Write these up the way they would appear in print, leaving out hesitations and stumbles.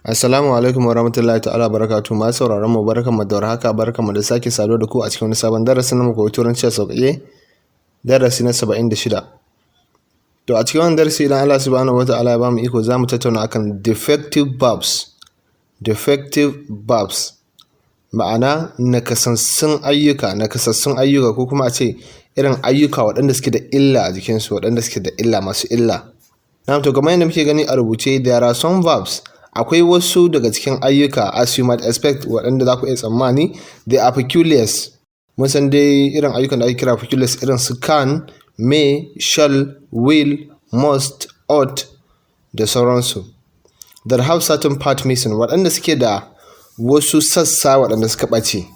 Assalamu alaikum warahmatullahi ta'ala barakatuhu. Masu sauraron mu, barkanmu da warhaka, barkanmu da sake saduwa da ku a cikin wani sabon darasin na mu koyi Turanci a sauƙaƙe, darasi na 76. To, a cikin wannan darasi, idan Allah Subhanahu wa Ta'ala ya bamu iko, za mu tattauna akan defective verbs. Defective verbs, ma'ana nakasassun ayyuka, nakasassun ayyuka, ko kuma a ce irin ayyuka waɗanda suke da illa a jikinsu, waɗanda suke da illa, masu illa. Na'am, to, kamar yadda muke gani a rubuce, there are some verbs, akwai wasu daga cikin ayyuka, as you might expect, waɗanda za ku iya tsammani, they are peculiars. Mun san dai irin ayyukan da ake kira peculiars, irin su can, may, shall, will, must, ought da sauransu. That have certain part missing, waɗanda suke da wasu sassa waɗanda suka ɓace.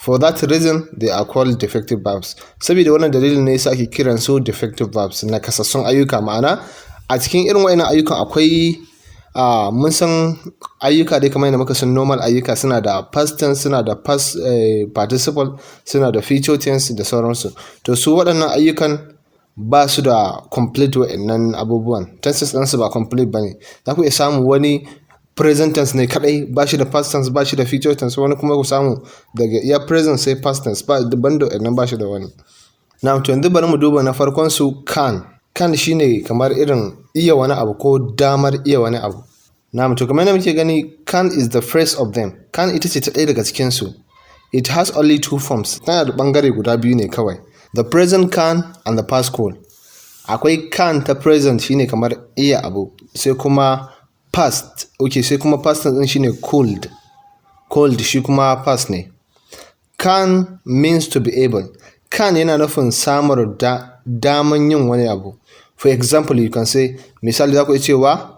For that reason they are called defective verbs. Saboda wannan dalilin ne yasa ake kiran su defective verbs, nakasassun ayyuka. Ma'ana, a cikin irin waɗannan ayyukan akwai mun san ayyuka dai kamar yadda muka san normal ayyuka suna da past tense, suna da past participle, suna da future tense da sauransu. To, su waɗannan ayyukan ba su da complete waɗannan abubuwan. Tenses ɗinsu ba complete ba ne. Za ku iya samun wani present tense ne kaɗai, ba shi da past tense, ba shi da future tense. Wani kuma ku samu daga iya present sai past tense, ba daban da waɗannan, ba shi da wani. Na'am, to, yanzu bari mu duba na farkon su, can. Can shine kamar irin iya wani abu ko damar iya wani abu. Na'am, to, kamar yadda muke gani, can is the first of them. Can ita ce ta ɗaya daga cikinsu. It has only two forms. Tana da ɓangare guda biyu ne kawai. The present can and the past could. Akwai can ta present, shine kamar iya abu, sai kuma past, okay, sai kuma past tense ɗin shine could. Could shi kuma past ne. Can means to be able. Can yana nufin samar da daman yin wani abu. For example, you can say, misali za ku iya cewa,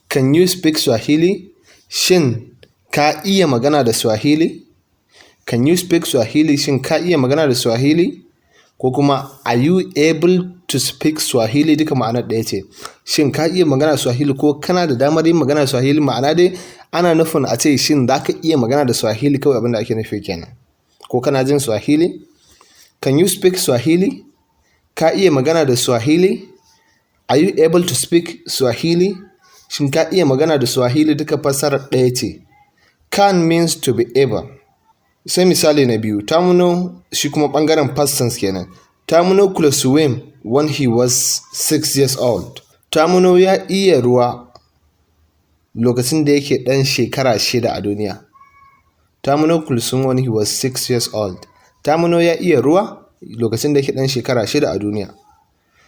"Can you speak Swahili?" Shin ka iya magana da Swahili? Can you speak Swahili? Shin ka iya magana da Swahili? Ko kuma, "Are you able to speak Swahili?" Duka ma'anar ɗaya ce. Shin ka iya magana da Swahili ko kana da damar yin magana da Swahili? Ma'ana dai ana nufin a ce shin za ka iya magana da Swahili, kawai abin da ake nufi kenan. Ko kana jin Swahili? Can you speak Swahili? Ka iya magana da Swahili? Are you able to speak Swahili? Shin ka iya magana da Swahili? Duka fassarar ɗaya ce. Can means to be able. Sai misali na biyu, Tamuno, shi kuma ɓangaren past tense kenan. Tamuno could swim when he was 6 years old. Tamuno ya iya ruwa lokacin da yake ɗan shekara 6 a duniya. Tamuno could swim when he was 6 years old. Tamuno ya iya ruwa lokacin da yake ɗan shekara 6 a duniya.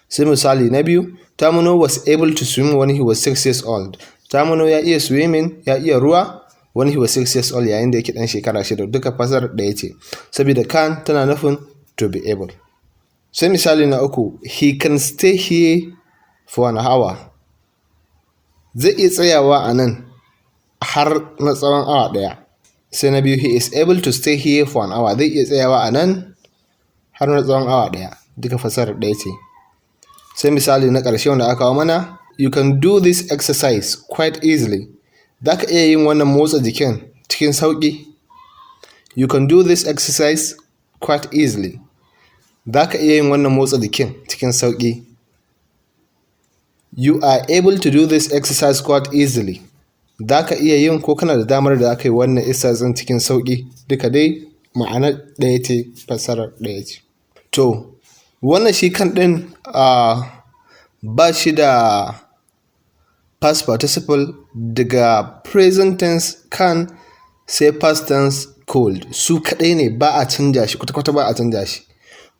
Sai misali na biyu, Tamuno was able to swim when he was 6 years old. Tamuno ya iya swimming, ya iya ruwa, when he was 6 years old, yayin da yake ɗan shekara 6. Duka fassarar ɗaya ce. Saboda can tana nufin to be able. Sai misali na uku, he can stay here for an hour. Zai iya tsayawa a nan har na tsawon awa ɗaya. Sai na biyu, he is able to stay here for an hour. Zai iya tsayawa a nan har na tsawon awa ɗaya. Duka fassarar ɗaya ce. Sai misali na ƙarshe wanda aka kawo mana, you can do this exercise quite easily. Za ka iya yin wannan motsa jikin cikin sauƙi. You can do this exercise quite easily. Za ka iya yin wannan motsa jikin cikin sauƙi. You are able to do this exercise quite easily. Za ka iya yin ko kana da damar da za ka yi wannan exercise ɗin cikin sauƙi. Duka dai ma'anar ɗaya ce, fassarar ɗaya ce. To, wannan shi can ɗin ba shi da past participle. Daga present tense can sai past tense could, su kaɗai ne ba a canja shi kwata-kwata, ba a canja shi.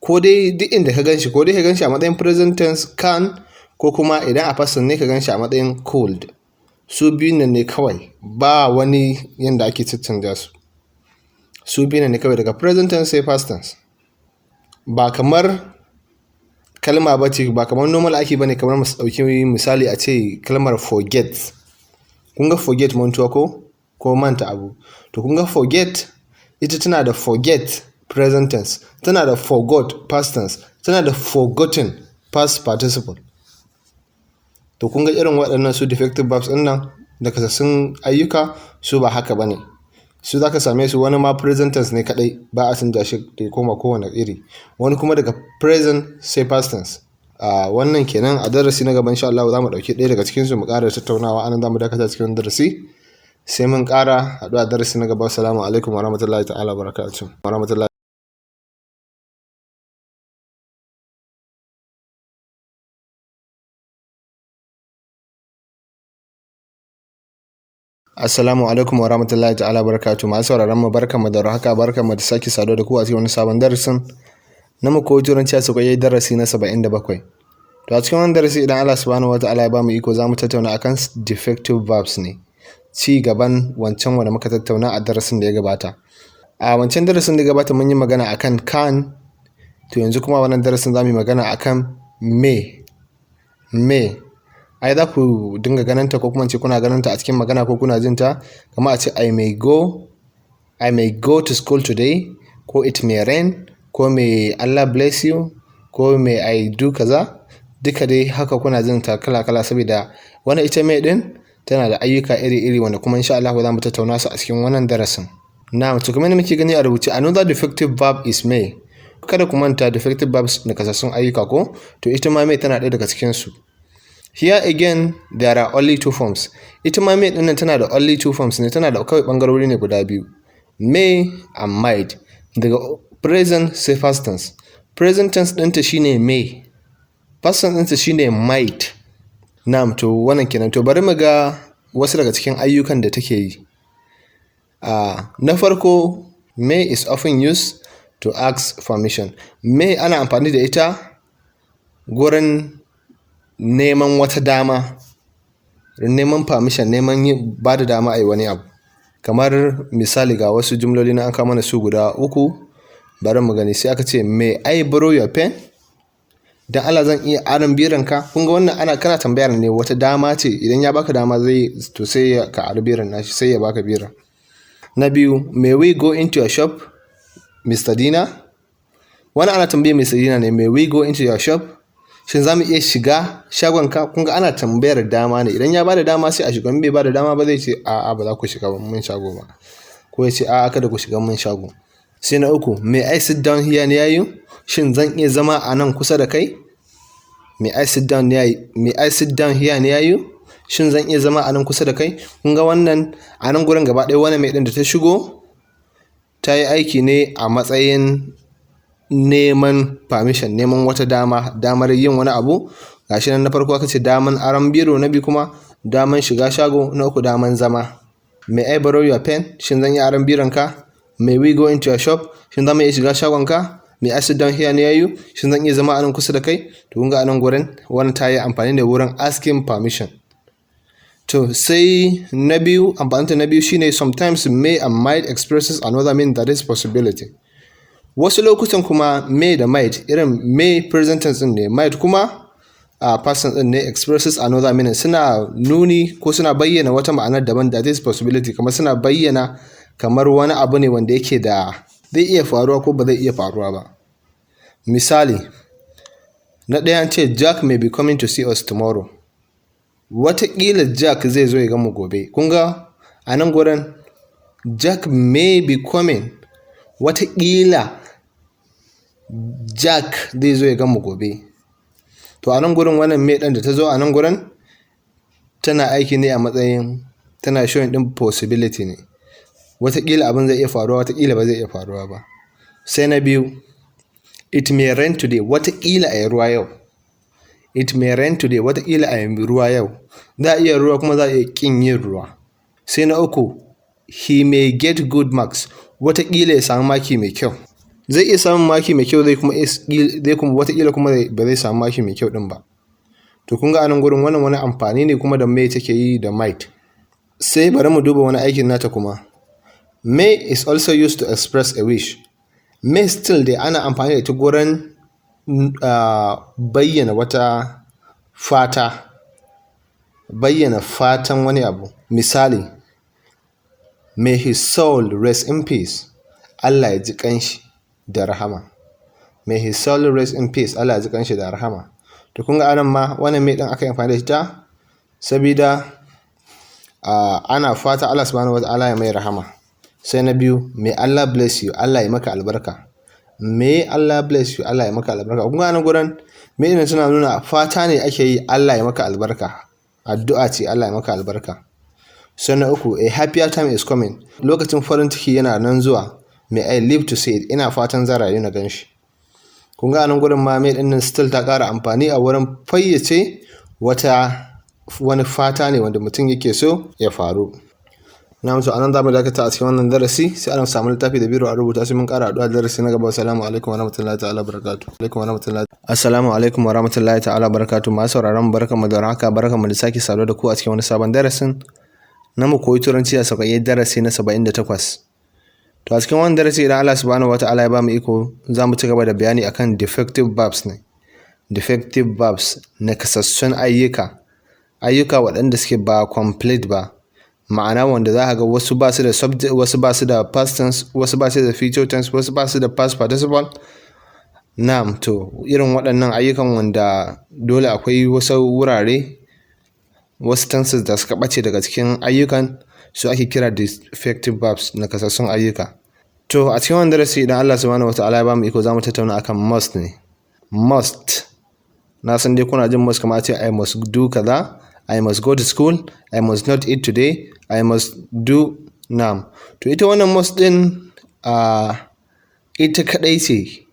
Ko dai duk inda ka gan shi, ko dai ka gan shi a matsayin present tense can, ko kuma idan a past ne ka gan shi a matsayin could. Su biyun nan ne kawai, ba wani yanda ake caccanja su. Su biyun nan ne kawai, daga present tense sai past tense. Ba kamar kalma ba ce, ba kamar normal aiki ba ne. Kamar mu ɗauki misali, a ce kalmar forget. Kun ga forget, mantuwa ko manta abu. To, kun ga forget ita tana da forget present tense, tana da forgot past tense, tana da forgotten past participle. To, kun ga irin waɗannan su defective verbs ɗin nan, nakasassun ayyuka, su ba haka ba ne. Su za ka same su wani ma present tense ne kaɗai, ba a canja shi da ya koma kowane iri. Wani kuma daga present sai past tense. Wannan kenan. A darasi na gaba, insha Allah, za mu ɗauki ɗaya daga cikinsu mu ƙara tattaunawa. Anan za mu dakata cikin darasi. Sai mun ƙara haɗuwa darasi na gaba. Assalamu alaikum warahmatullahi ta'ala barakatuh. Warahmatullahi. Assalamu alaikum wa rahmatullahi ta'ala barakatuh. Masu sauraron mu, barkanmu da warhaka, barkanmu da sake saduwa da ku a cikin wani sabon darasin na mu koyi Turanci a sauƙaƙe, darasi na 77. To, a cikin wannan darasi, idan Allah subhanahu wataala ya bamu iko, za mu tattauna akan defective verbs ne. Ci gaban wancan wanda muka tattauna a darasin da ya gabata. A wancan darasin da ya gabata mun yi magana akan can, to yanzu kuma wannan darasin za mu yi magana akan may. May. Ai za ku dinga ganin ta, ko kuma ce kuna ganin ta a cikin magana ko kuna jin ta, kamar a ce I may go to school today, ko it may rain, ko may Allah bless you, ko may I do kaza. Duka dai haka kuna jin ta kala kala, saboda wannan ita may din tana da ayyuka iri-iri wanda kuma insha Allah za mu tattauna su a cikin wannan darasin. Na'am, to kamar yadda muke gani a rubuce, another defective verb is may. Kada ku manta, defective verbs nakasassun ayyuka ko? To, ita ma may tana ɗaya daga cikin su. Here again there are only two forms. Ita ma may ɗin tana da only two forms ne, tana da kawai ɓangarori ne guda biyu. May and might. Daga present sai past tense. Present tense ɗinta shine may. Past tense ɗinta shine might. Na'am, to wannan kenan. To, bari mu ga wasu daga cikin ayyukan da take yi. Na farko, may is often used to ask permission. May ana amfani da ita gurin neman wata dama, neman permission, neman yin ba da dama a yi wani abu. Kamar misali, ga wasu jumloli na an kawo mana su guda uku. Bari mu gani. Sai aka ce, "May I borrow your pen?" Dan Allah zan iya aron bironka? Kun ga wannan ana kana tambayar ne, wata dama ce. Idan ya baka dama zai to sai ka ari biron nashi, sai ya baka biron. Na biyu, "May we go into your shop, Mr. Dina?" Wannan ana tambayar Mr. Dina ne, "May we go into your shop?" Shin za mu iya shiga shagonka? Kun ga ana tambayar dama ne. Idan ya bada dama sai a shiga, in bai bada dama ba zai ce a'a, ba za ku shiga mun shago ba. Ko ya ce a'a, kada ku shiga mun shago. Sai na uku, "May I sit down here near you?" Shin zan iya zama a nan kusa da kai? May I sit down here near you? Shin zan iya zama a nan kusa da kai? Kun ga wannan a nan gurin gaba ɗaya wannan may ɗin da ta shigo ta yi aiki ne a matsayin neman permission, neman wata dama, damar yin wani abu. Gashi nan, na farko aka ce daman aron biro, na biyu kuma daman shiga shago, na uku daman zama. May I borrow your pen? Shin zan iya aron bironka? May we go into your shop? Shin za mu iya shiga shagonka? May I sit down here near you? Shin zan iya zama a nan kusa da kai? To, kun ga a nan gurin wannan ta yi amfani da wurin asking permission. To, sai na biyu, amfaninta na biyu shine sometimes may and might expresses another meaning, that is possibility. Wasu lokutan kuma may da might, irin may present tense ɗin ne, might kuma a past tense ɗin ne, expresses another meaning, suna nuni ko suna bayyana wata ma'anar daban, that is possibility, kamar suna bayyana kamar wani abu ne wanda yake da zai iya faruwa ko ba zai iya faruwa ba. Misali, na ɗaya an ce, "Jack may be coming to see us tomorrow." Wataƙila Jack zai zo ya gan mu gobe. Kun ga a nan gurin Jack may be coming. Wataƙila Jack zai zo ya gan mu gobe. To, a nan gurin wannan may ɗin da ta zo a nan gurin tana aiki ne a matsayin tana showing ɗin possibility ne. Wataƙila abin zai iya faruwa, wataƙila ba zai iya faruwa ba. Sai na biyu, "It may rain today." Wataƙila a yi ruwa yau. It may rain today. Wataƙila a yi ruwa yau. Za a iya ruwa kuma za a iya ƙin yin ruwa. Sai na uku, "He may get good marks." Wataƙila ya samu maki mai kyau. Zai iya samun maki mai kyau, zai kuma wataƙila kuma ba zai samu maki mai kyau ɗin ba. To, kun ga a nan gurin wannan wani amfani ne kuma da may take yi da might. Sai bari mu duba wani aikin nata kuma. May is also used to express a wish. May still dai ana amfani da ita gurin bayyana wata fata, bayyana fatan wani abu. Misali, "May his soul rest in peace." Allah ya ji ƙanshi da rahama. May his soul rest in peace. Allah ya ji ƙanshi da rahama. To, kun ga anan ma wannan may ɗin aka yi amfani da ita sabida ana fata Allah subhanahu wa ta'ala ya mai rahama. Sai na biyu, "May Allah bless you." Allah ya maka albarka. May Allah bless you. Allah ya maka albarka. Kun ga anan gurin may ɗin tana nuna fata ne ake yi, Allah ya maka albarka. Addu'a ce, Allah ya maka albarka. Sai na uku, "A happier time is coming." Lokacin farin ciki yana nan zuwa. "May I live to see it." Ina fatan zan rayu na gan shi. Kun ga a nan gurin ma may ɗin nan still ta ƙara amfani a wurin fayyace wani fata ne wanda mutum yake so ya faru. Na'am, so anan za mu dakata a cikin wannan darasi, sai an samu littafi da biro a rubuta, sai mun ƙara haɗuwa darasi na gaba. Assalamu alaikum warahmatullahi ta'ala barakatuh. Alaikum warahmatullahi. Assalamu alaikum warahmatullahi ta'ala barakatuh. Masu sauraron, barkanmu da warhaka, barkanmu da sake saduwa da ku a cikin wani sabon darasin na Mu Koyi Turanci a Sauƙaƙe, darasi na 78. To, a cikin wannan darasi, idan Allah Subhanahu wata'ala ya ba mu iko, za mu ci gaba da bayani akan defective verbs ne. Defective verbs, nakasassun ayyuka, ayyuka waɗanda suke ba complete ba. Ma'ana, wanda za ka ga wasu ba su da subject, wasu ba su da past tense, wasu ba su da future tense, wasu ba su da past participle. Na'am, to irin waɗannan ayyukan wanda dole akwai wasu wurare, wasu tenses da suka ɓace daga cikin ayyukan su ake kira defective verbs, nakasassun ayyuka. To, a cikin wannan darasi, idan Allah Subhanahu wata'ala ya bamu iko, za mu tattauna akan must ne. Must. Na san dai kuna jin must, kamar a ce "I must do kaza", "I must go to school", "I must not eat today", "I must do". Na'am. To, ita wannan must ɗin ita kaɗai ce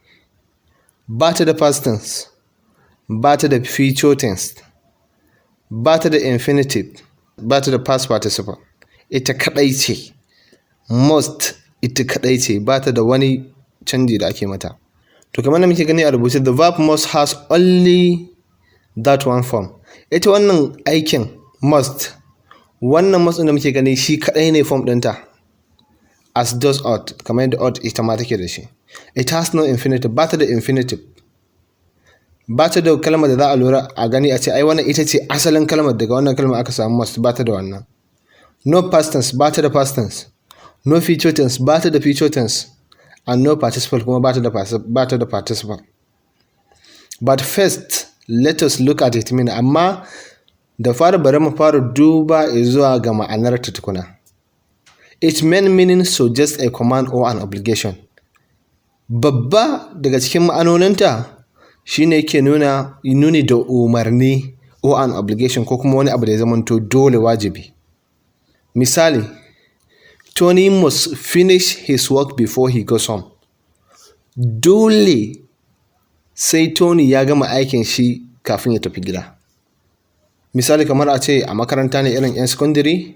ba ta da past tense, ba ta da future tense, ba ta da infinitive, ba ta da past participle. Ita kaɗai ce. Must ita kaɗai ce, ba ta da wani canji da ake mata. To, kamar da muke gani a rubuce, the verb must has only that one form. Ita wannan aikin must, wannan must ɗin da muke gani, shi kaɗai ne form ɗinta. As does ought, kamar yadda ought ita ma take da shi. It has no infinitive, ba ta da infinitive. Ba ta da kalmar da za a lura a gani a ce ai wannan ita ce asalin kalmar, daga wannan kalmar aka samu must, ba ta da wannan. No past tense, ba ta da past tense. No future tense, ba ta da future tense. And no participle, kuma ba ta da participle. But first, let us look at it meaning. Amma da fara, bari mu fara duba zuwa ga ma'anar ta tukuna. Its main meaning suggests a command or an obligation. Babba daga cikin ma'anoninta shine yake nuna nuni da umarni or an obligation, ko kuma wani abu da ya zamanto dole, wajibi. Misali, "Tony must finish his work before he goes home." Dole sai Tony ya gama aikin shi kafin ya tafi gida. Misali, kamar a ce a makaranta ne, irin 'yan secondary,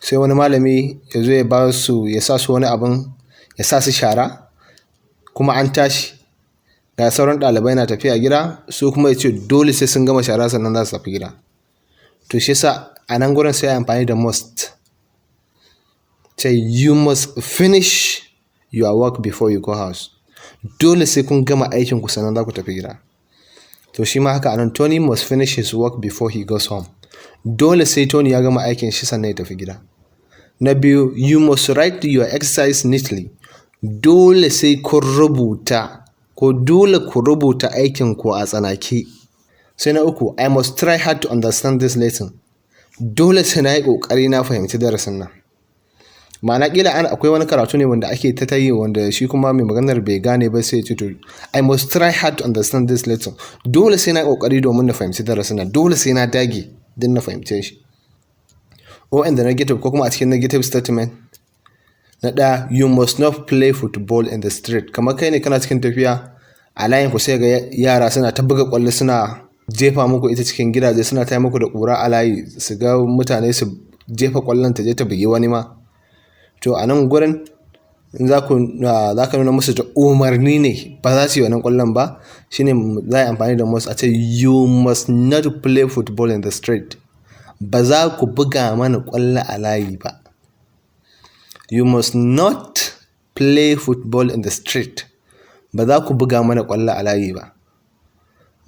sai wani malami ya zo ya ba su, ya sa su wani abin, ya sa su shara, kuma an tashi ga sauran ɗalibai na tafiya gida, su kuma ya ce dole sai sun gama shara sannan za su tafi gida. To, shi yasa a nan gurin sai amfani da must. Ce "You must finish your work before you go house." Dole sai kun gama aikin ku sannan za ku tafi gida. To, shi ma haka anan, "Tony must finish his work before he goes home." Dole sai Tony ya gama aikin shi sannan ya tafi gida. Na biyu, "You must write your exercise neatly." Dole sai kun rubuta, ko dole ku rubuta aikin ku a tsanake. Sai na uku, "I must try hard to understand this lesson." Dole sai na yi ƙoƙari na fahimci darasin nan. Ma'ana, ƙila an akwai wani karatu ne wanda ake ta yi, wanda shi kuma mai maganar bai gane ba, sai ya ce to "I must try hard to understand this lesson." Dole sai na ƙoƙari domin na fahimci darasin nan. Dole sai na dage don na fahimce shi. Or in the negative, ko kuma a cikin negative statement. Na ɗaya, "You must not play football in the street." Kamar kai ne kana cikin tafiya a layin ku, sai ga yara suna ta buga ƙwallo, suna jefa muku ita cikin gidaje, suna tayar muku da ƙura a layi, su ga mutane su jefa ƙwallon ta je ta bugi wani ma. To, a nan gurin in za ku za ka nuna musu da umarni ne ba za su yi wannan ƙwallon ba, shine za a yi amfani da must a ce "You must not play football in the street." Ba za ku buga mana ƙwallo a layi ba. "You must not play football in the street." Ba za ku buga mana ƙwallo a layi ba.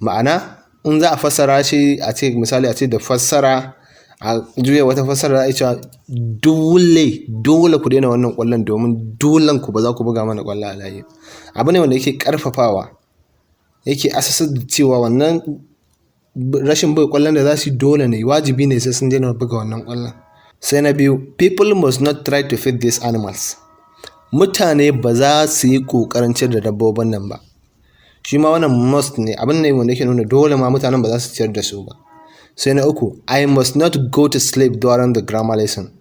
Ma'ana, in za a fassara shi, a ce misali, a ce da fassara, a juya wata fassara, za a cewa dole dole ku daina wannan ƙwallon, domin dolen ku ba za ku buga mana ƙwallo a layi. Abu ne wanda yake ƙarfafawa, yake asasar da cewa wannan rashin buga ƙwallon da za su yi dole ne, wajibi ne sai sun daina buga wannan ƙwallon. Sai na biyu, "People must not try to feed these animals." Mutane ba za su yi ƙoƙarin ciyar da dabbobin nan ba. Shi ma wannan must ne, abin ne wanda yake nuna dole ma mutanen ba za su ciyar da su ba. Sai na uku, "I must not go to sleep during the grammar lesson."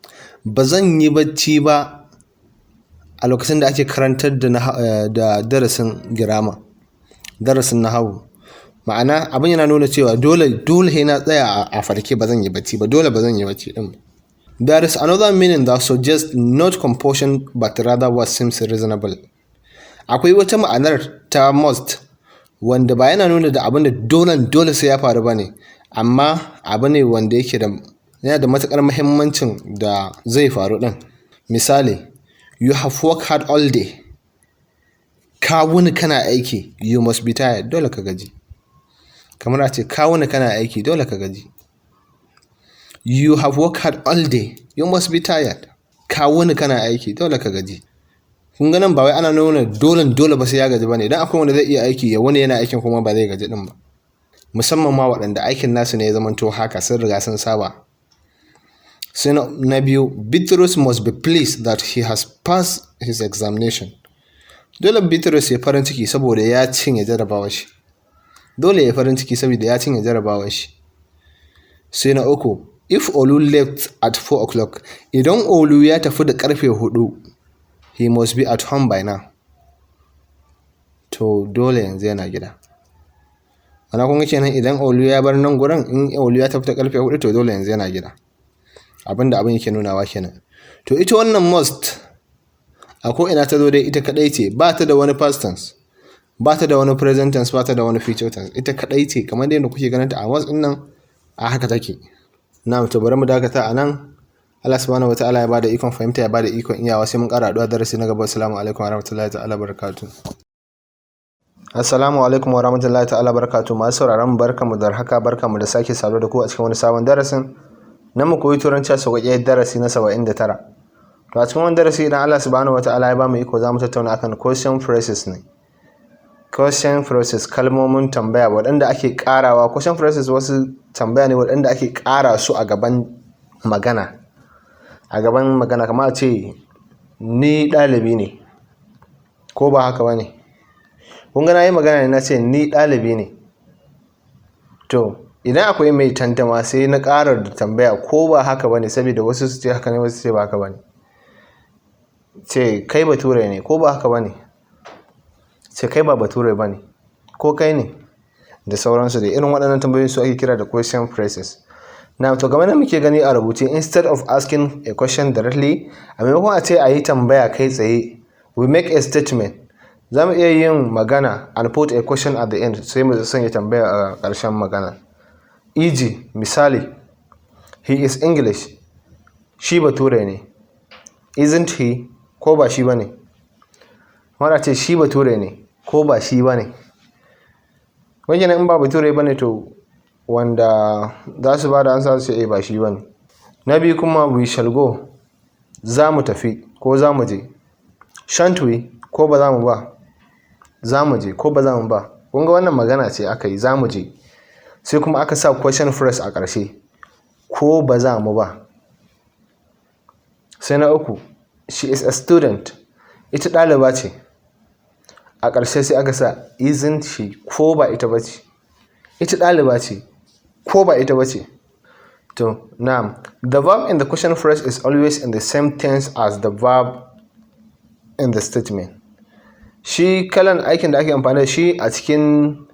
Ba zan yi bacci ba a lokacin da ake karantar da darasin grammar, darasin nahawu. Ma'ana, abin yana nuna cewa dole dole sai na tsaya a farke, ba zan yi bacci ba, dole ba zan yi bacci din ba. There is another meaning that suggests not compulsion but rather what seems reasonable. Akwai wata ma'anar ta must wanda ba yana nuna da abin da dole dole sai ya faru ba ne, amma abu ne wanda yake da yana da matuƙar muhimmancin da zai faru ɗin. Misali, you have worked hard all day. Ka wuni kana aiki, you must be tired, dole ka gaji. Kamar a ce ka wuni kana aiki, dole ka gaji. You have worked hard all day, you must be tired. Ka wuni kana aiki, dole ka gaji. Kun ga nan ba wai ana nuna dole dole ba sai ya gaji ba ne, idan akwai wanda zai iya aiki ya wuni yana aikin kuma ba zai gaji ɗin ba. Musamman ma waɗanda aikin nasu ne ya zamanto haka, sun riga sun saba. Sai na biyu, Bitrus must be pleased that he has passed his examination. Dole Bitrus ya farin ciki saboda ya cinye jarabawar shi. Dole ya farin ciki saboda ya cinye jarabawar shi. Sai na uku, if Olu left at 4 o'clock, idan Olu ya tafi da karfe 4, he must be at home by now. To dole yanzu yana gida. Ma'ana, kun ga kenan idan Olu ya bar nan gurin, in Olu ya tafi da karfe 4, to dole yanzu yana gida. Abin da abin yake nunawa kenan. To ita wannan must, a ko ina ta zo dai ita kadai ce, ba ta da wani past tense, ba ta da wani present tense, ba ta da wani future tense. Ita kadai ce, kamar yadda kuke ganin ta a must din nan, a haka take. Na'am, to bari mu dakata a nan. Allah subhanahu wataala ya bada ikon fahimta, ya bada ikon iyawa. Sai mun ƙara haɗuwa darasi na gaba. Assalamu alaikum warahmatullahi ta'ala barakatuh. Assalamu alaikum warahmatullahi ta'ala barakatuh. Masu sauraron mu, barkamu da haka, barkamu da sake saduwa da ku a cikin wani sabon darasin na mu koyi Turanci a sauƙaƙe, darasi na 79. To a cikin wani darasi, idan Allah subhanahu wataala ya bamu iko, za mu tattauna akan question phrases ne. Question phrases, kalmomin tambaya waɗanda ake ƙarawa. Question phrases wasu tambaya ne waɗanda ake ƙara su a gaban magana. A gaban magana, kamar a ce ni ɗalibi ne, ko ba haka ba ne? Kun ga na yi magana ne, na ce ni ɗalibi ne. To idan akwai mai tantama, sai na ƙara da tambaya ko ba haka ba ne, saboda wasu su ce haka ne, wasu su ce ba haka ba ne. Ce kai Bature ne, ko ba haka ba ne? Ce kai ba Bature ba ne, ko kai ne? Da sauransu dai. Irin waɗannan tambayoyi su ake kira da question phrases. Now, to kamar da muke gani a rubuce, instead of asking a question directly, a maimakon a ce a yi tambaya kai tsaye, we make a statement. Za mu iya yin magana and put a question at the end, sai mu sanya tambaya a ƙarshen magana. E.g., misali, he is English, shi Bature ne. Isn't he? Ko ba shi ba ne? Kamar a ce shi Bature ne, ko ba shi ba ne? Wajen in ba Bature ba ne, to wanda za su ba da ansa su ce eh, ba shi ba ne. Na biyu kuma, we shall go, za mu tafi ko za mu je. Shan't we? Ko ba za mu ba? Za mu je ko ba za mu ba? Kun ga wannan magana ce aka yi, za mu je. Sai kuma aka sa question phrase a ƙarshe, ko ba za mu ba? Sai na uku, she is a student, ita ɗaliba ce. A ƙarshe sai aka sa isn't she? Ko ba ita ba ce? Ita ɗaliba ce, ko ba ita ba ce? To na'am, the verb in the question phrase is always in the same tense as the verb in the statement. Shi kalan aikin da ake amfani da shi a cikin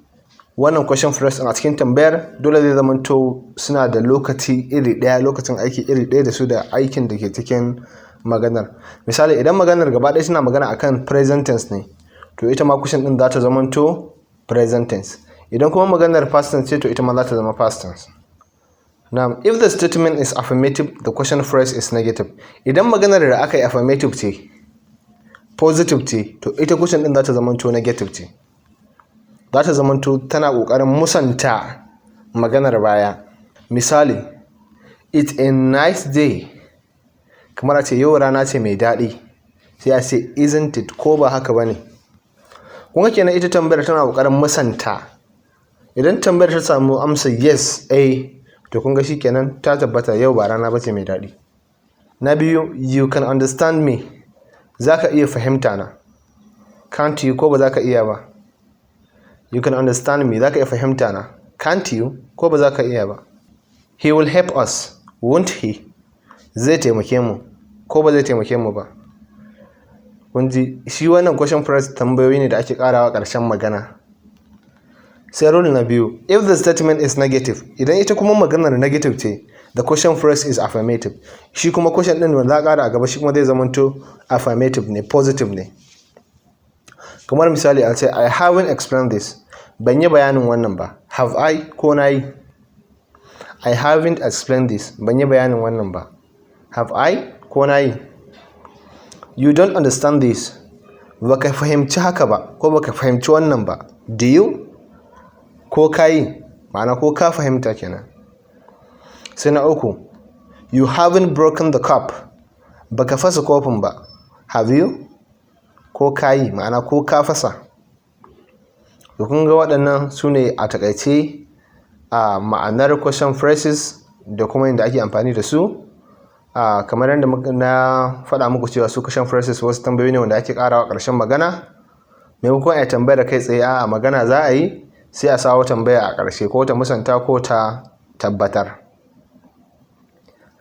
wannan question phrase, a cikin tambayar, dole zai zamanto suna da lokaci iri ɗaya, lokacin aiki iri ɗaya da su da aikin da ke cikin maganar. Misali, idan maganar gaba ɗaya suna magana akan present tense ne, to ita ma question ɗin za ta zamanto present tense. Idan kuma maganar past tense ce, to ita ma za ta zama past tense. Now, if the statement is affirmative, the question phrase is negative. Idan maganar da aka yi affirmative ce, positive ce, to ita question ɗin za ta zamanto negative ce. Za ta zamanto tana ƙoƙarin musanta maganar baya. Misali, it's a nice day. Kamar a ce yau rana ce mai daɗi. Sai a ce isn't it? Ko ba haka ba ne? Kun ga kenan ita tambayar tana ƙoƙarin musanta. Idan tambayar ta samu amsa yes, eh, to kun ga shikenan, ta tabbata yau ba rana bace mai daɗi. Na biyu, you can understand me. Za ka iya fahimta na. Can't you? Ko ba za ka iya ba? You can understand me. Za ka iya fahimta na. Can't you? Ko ba za ka iya ba? He will help us, won't he? Zai taimake mu. Ko ba zai taimake mu ba? Kun ji shi, wannan question phrase tambayoyi ne da ake karawa ƙarshen magana. Sai rule na biyu: if the statement is negative, idan ita kuma maganar negative ce, the question phrase is affirmative. Shi kuma question din wanda za a kara a gaba, shi kuma zai zamanto affirmative ne, positive ne. Kamar misali a ce, "I haven't explained this." Ban yi bayanin wannan ba. Have I? Ko na yi? I haven't explained this. Ban yi bayanin wannan ba. Have I? Ko na yi? You don't understand this. Baka fahimci haka ba, ko baka fahimci wannan ba. Do you? Ko ka yi? Ma'ana, ko ka fahimta kenan. Sai na uku, you haven't broken the cup. Baka fasa kofin ba. Have you? Ko ka yi? Ma'ana, ko ka fasa? To, kun ga waɗannan su ne a takaice a ma'anar question phrases da kuma yadda ake amfani da su. A kamar yadda na faɗa muku cewa su question phrases wasu tambayoyi ne wanda ake ƙarawa ƙarshen magana. Maimakon a tambayar kai tsaye, a magana za a yi, sai a sawo tambaya a ƙarshe, ko ta musanta ko ta tabbatar,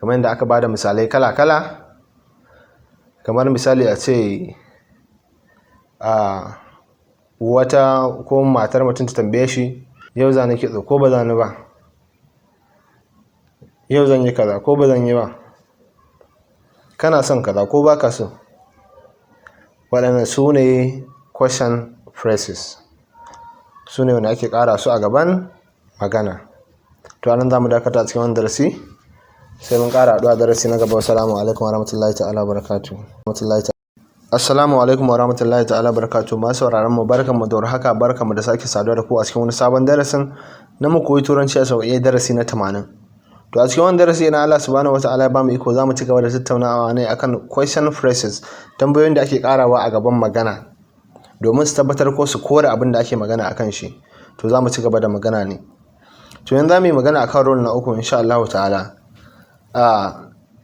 kamar yadda aka bada misalai kala-kala. Kamar misali a ce a wata ko matar mutum ta tambaye shi, "Yau za ni kitso ko ba za ni ba?" "Yau zan yi kaza ko ba zan yi ba?" "Kana son kaza ko ba ka so?" Waɗannan su ne question phrases, su ne wanda ake ƙara su a gaban magana. To, anan za mu dakata a cikin wannan darasi, sai mun ƙara haɗuwa darasi na gaba. Assalamu alaikum warahmatullahi ta'ala barakatuh. Assalamu alaikum warahmatullahi ta'ala barakatuh. Masu sauraron mu, barkanmu da warhaka, barkanmu da sake saduwa da ku a cikin wani sabon darasin na mu koyi Turanci a sauƙaƙe, darasi na 80. To, a cikin wannan darasi na, Allah Subhanahu wata'ala ya bamu iko, zamu ci gaba da tattaunawa ne akan question phrases, tambayoyin da ake karawa a gaban magana domin su tabbatar ko su kore abin da ake magana akan shi. To, zamu ci gaba da magana ne. To, yanzu zamu yi magana akan rule na uku, insha Allah ta'ala.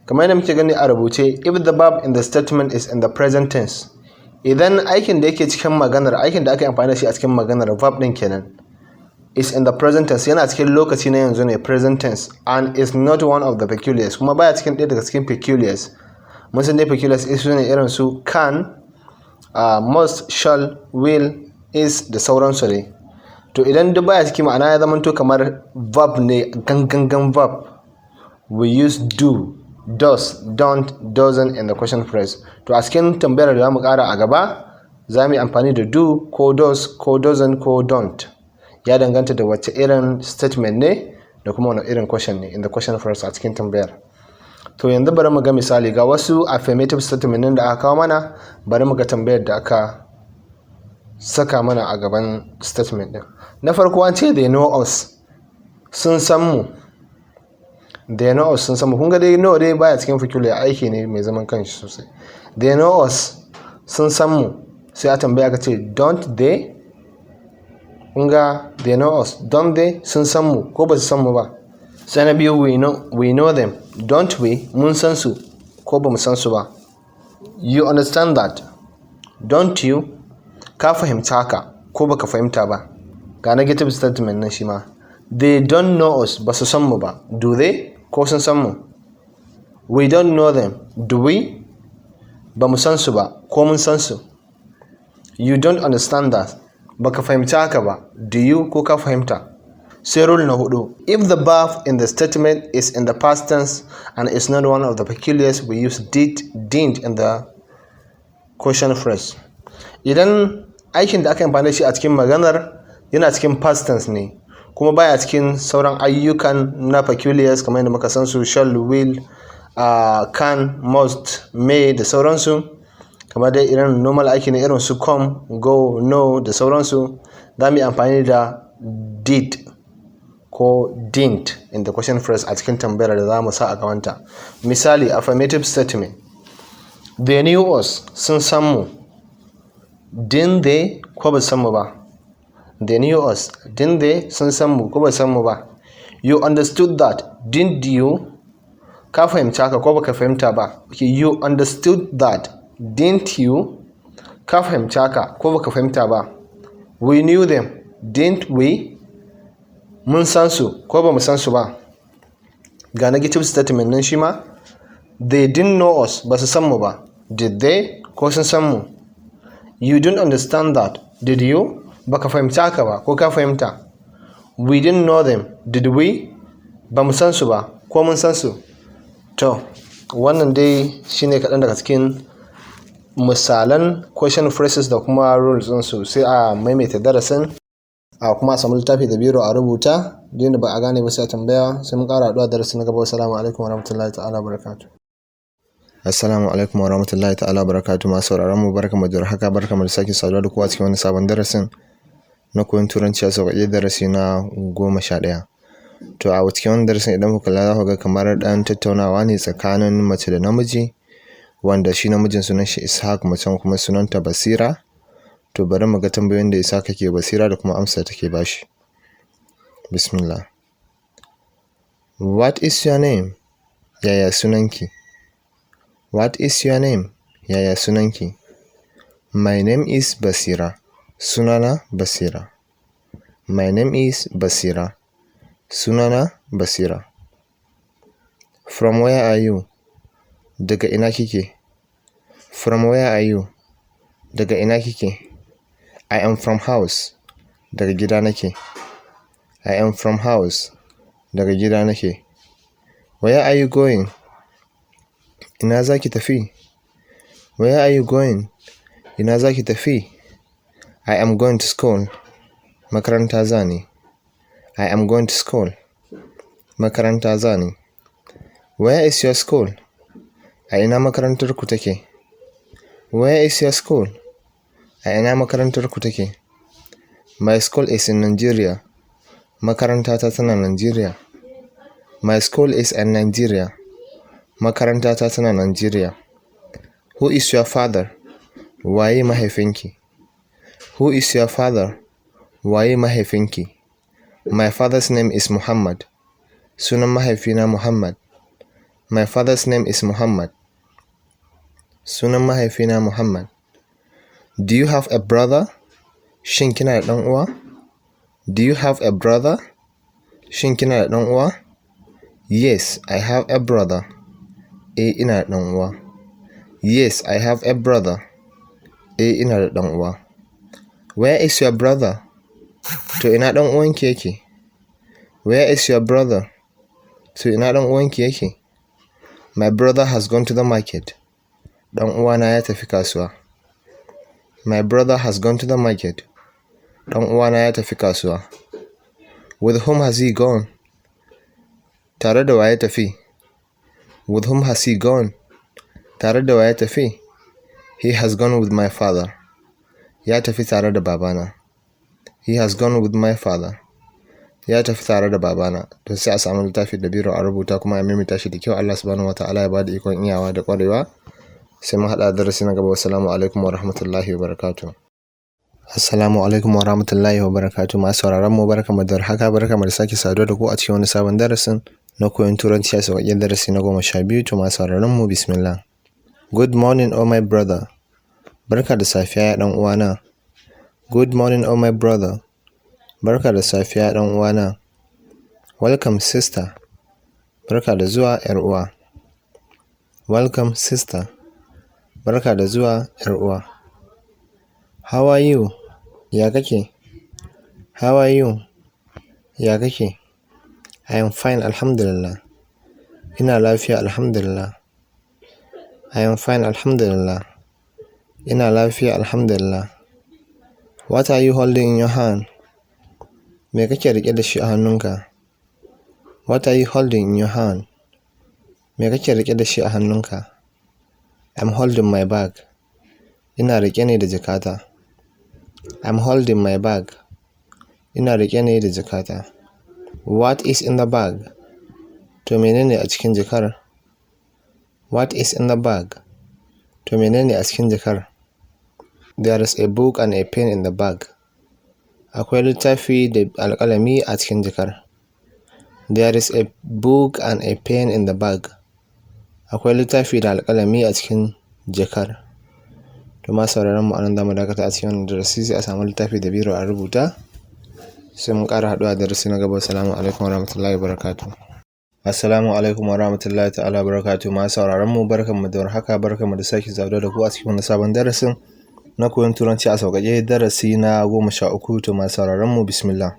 Kamar yadda muke gani a rubuce, if the verb in the statement is in the present tense, idan aikin da yake cikin maganar, aikin da aka yi amfani da shi a cikin maganar, verb din kenan, is in the present tense, yana cikin lokaci na yanzu ne, present tense, and is not one of the peculiars, kuma baya cikin ɗaya daga cikin peculiars. Mun san dai peculiars su ne irin su can, must, shall, will, is da sauransu ne. To, idan duk baya ciki, ma'ana ya zamanto kamar verb ne, gangangan verb, we use do, does, don't, doesn't in the question phrase. To, a cikin tambayar da zamu kara a gaba, za mu yi amfani da do ko does ko doesn't ko don't, ya danganta da wacce irin statement ne da kuma wani irin question ne in the question phrase, a cikin tambayar. To, yanzu bari mu ga misali. Ga wasu affirmative statement ɗin da aka kawo mana. Bari mu ga tambayar da aka saka mana a gaban statement ɗin. Na farko an ce, "They know us." Sun san mu. They know us, sun san mu. Kun ga dai, know dai baya cikin peculiar, aiki ne mai zaman kanshi sosai. They know us, sun san mu. Sai a tambaya ka ce, "Don't they?" Kun ga, they know us, don't they? Sun san mu ko ba su san mu ba? Sai na biyu, we know them, don't we? Mun san su ko ba mu san su ba? You understand that, don't you? Ka fahimci haka ko baka fahimta ba? Ga negative statement nan shi ma, they don't know us, ba su san mu ba. Do they? Ko sun san mu? We don't know them, do we? Ba mu san su ba, ko mun san su? You don't understand that. Baka fahimci haka ba. Do you? Ko ka fahimta? Sai rule na hudu: if the verb in the statement is in the past tense and is not one of the peculiars, we use did, didn't in the question phrase. Idan aikin da aka yi amfani da shi a cikin maganar yana cikin past tense ne, kuma baya cikin sauran ayyukan na peculiars kamar yadda muka san su, shall, will, can, must, may da sauransu, kamar dai irin normal aiki ne irin su come, go, know da sauransu, za mu yi amfani da did ko didn't in the question phrase, a cikin tambayar da za mu sa a gabanta. Misali, affirmative statement: they knew us, sun san mu. Didn't they? Ko ba san mu ba? They knew us, didn't they? Sun san mu ko ba san mu ba? You understood that, didn't you? Ka fahimci haka ko baka fahimta ba? Okay, you understood that, didn't you? Ka fahimci haka ko baka fahimta ba? We knew them, didn't we? Mun san su ko ba mu san su ba? Ga negative statement nan shi ma: They didn't know us, ba su san mu ba. Did they? Ko sun san mu? You didn't understand that, did you? Baka fahimci haka ba, ko ka fahimta? We didn't know them, did we? Ba mu san su ba, ko mun san su? To, wannan dai shine kaɗan daga cikin misalan question phrases da kuma rules ɗinsu. Sai a maimaita darasin, a kuma a samu littafi da biro a rubuta. Duk ba a gane ba sai a tambaya. Sai mun ƙara haɗuwa darasi na gaba. Assalamu alaikum warahmatullahi ta'ala barakatuh. Assalamu alaikum warahmatullahi ta'ala barakatuh. Masu sauraron mu, barkamu da haka, barkamu da sake saduwa da ku a cikin wani sabon darasin na koyon Turanci a sauƙaƙe, darasi na 11. To, a cikin wannan darasin, idan kuka kalla, za ku ga kamar ɗan tattaunawa ne tsakanin mace da namiji, wanda shi namijin sunan shi Ishaq, macen kuma sunanta Basira. To, bari mu ga tambayoyin da Ishaq yake Basira da kuma amsa take bashi. Bismillah. What is your name? Yaya sunanki? What is your name? Yaya sunanki? My name is Basira. Sunana Basira. My name is Basira. Sunana Basira. From where are you? Daga ina kike? From where are you? Daga ina kike? I am from house. Daga gida nake. I am from house. Daga gida nake. Where are you going? Ina za ki tafi? Where are you going? Ina za ki tafi? I am going to school. Makaranta za ni. I am going to school. Makaranta za ni. Where is your school? A ina makarantar ku take? Where is your school? A ina makarantar ku take? My school is in Nigeria. Makarantata tana Nigeria. My school is in Nigeria. Makarantata tana Nigeria. Who is your father? Waye mahaifinki? Who is your father? Waye mahaifinki? My father's name is Muhammad. Sunan mahaifina Muhammad. My father's name is Muhammad. Sunan mahaifina Muhammad. Do you have a brother? Shin kina da ɗan uwa? Do you have a brother? Shin kina da ɗan uwa? Yes, I have a brother. Eh, ina da ɗan uwa. Yes, I have a brother. Eh, ina da ɗan uwa. Where is your brother? To, ina ɗan uwanki yake? Where is your brother? To, ina ɗan uwanki yake? My brother has gone to the market. Ɗan uwana ya tafi kasuwa. My brother has gone to the market. Ɗan uwana ya tafi kasuwa. With whom has he gone? Tare da wa ya tafi? With whom has he gone? Tare da wa ya tafi? He has gone with my father. Ya tafi tare da babana. He has gone with my father. Ya tafi tare da babana. To, sai a samu littafi da biro a rubuta kuma a maimaita shi da kyau. Allah Subhanahu wa Ta'ala ya bada ikon iyawa da ƙwarewa. Sai mun haɗa darasi na gaba. Wassalamu alaikum wa rahmatullahi wa barakatuh. Assalamu alaikum wa rahmatullahi wa barakatuh. Masu sauraron mu, barkamu da warhaka, barkamu da sake saduwa da ku a cikin wani sabon darasin na koyon Turanci a sauƙaƙe, darasi na 12. To, masu sauraron mu, bismillah. Good morning, oh my brother. Barka da safiya, ya ɗan uwana. Good morning, oh my brother. Barka da safiya, ɗan uwana. Welcome, sister. Barka da zuwa, ‘yar uwa. Welcome, sister. Barka da zuwa, ‘yar uwa. How are you? Ya kake? How are you? Ya kake? I am fine, alhamdulillah. Ina lafiya, alhamdulillah. I am fine, alhamdulillah. Ina lafiya, alhamdulillah. What are you holding in your hand? Me kake riƙe da shi a hannunka? What are you holding in your hand? Me kake riƙe da shi a hannunka? I'm holding my bag. Ina riƙe ne da jakata. I'm holding my bag. Ina riƙe ne da jakata. What is in the bag? To, menene a cikin jakar? What is in the bag? To, menene a cikin jakar? There is a book and a pen in the bag. Akwai littafi da alƙalami a cikin jakar. There is a book and a pen in the bag. Akwai littafi da alƙalami a cikin jakar. To, masu sauraron mu, anan zamu dakata a cikin wannan darasi. Sai a samu littafi da biro a rubuta. Sai mun ƙara haɗuwa darasi na gaba. Assalamu alaikum warahmatullahi wabarakatuh. Assalamu alaikum warahmatullahi ta'ala barakatuhu. Masu sauraron mu, barkanmu da warhaka, barkanmu da sake saduwa da ku a cikin wani sabon darasin na koyon Turanci a sauƙaƙe, darasi na 13. To, masu sauraron mu, bismillah.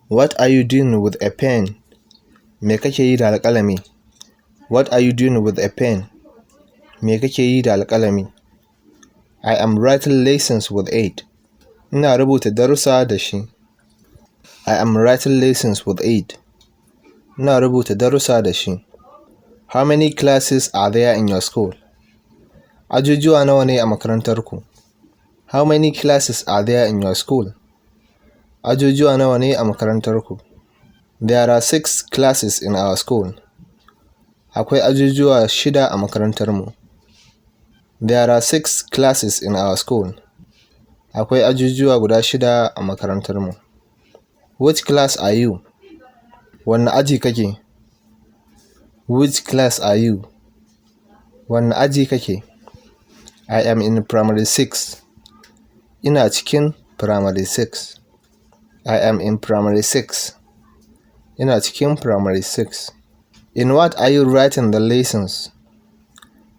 What are you doing with a pen? Me kake yi da alƙalami? What are you doing with a pen? Me kake yi da alƙalami? I am writing lessons with it. Ina rubuta darussa da shi. I am writing lessons with it. Ina rubuta darussa da shi. How many classes are there in your school? Ajujuwa nawa ne a makarantarku? How many classes are there in your school? Ajujuwa nawa ne a makarantarku? There are six classes in our school. Akwai ajujuwa shida a makarantarmu. There are six classes in our school. Akwai ajujuwa guda shida a makarantarmu. Which class are you? Wanne aji kake? Which class are you? Wanne aji kake? I am in primary six. Ina cikin primary six. I am in primary six. Ina cikin primary six. In what are you writing the lessons?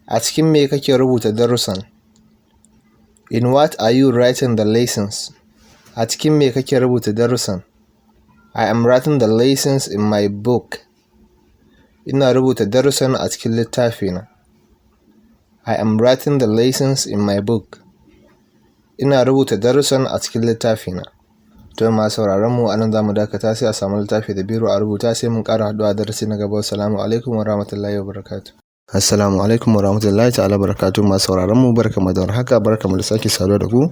A cikin me kake rubuta darussan? In what are you writing the lessons? A cikin me kake rubuta darussan? I am writing the lessons in my book. Ina rubuta darussan a cikin littafina. I am writing the lessons in my book. Ina rubuta darussan a cikin littafina. To, masu sauraron mu, anan zamu dakata, sai a samu littafi da biro a rubuta, sai mun ƙara haɗuwa darasi na gaba. Assalamu alaikum wa rahmatullahi wa barakatuh. Assalamu alaikum wa rahmatullahi ta'ala barakatuh. Masu sauraron mu, barkamu da warhaka, barkamu da sake saduwa da ku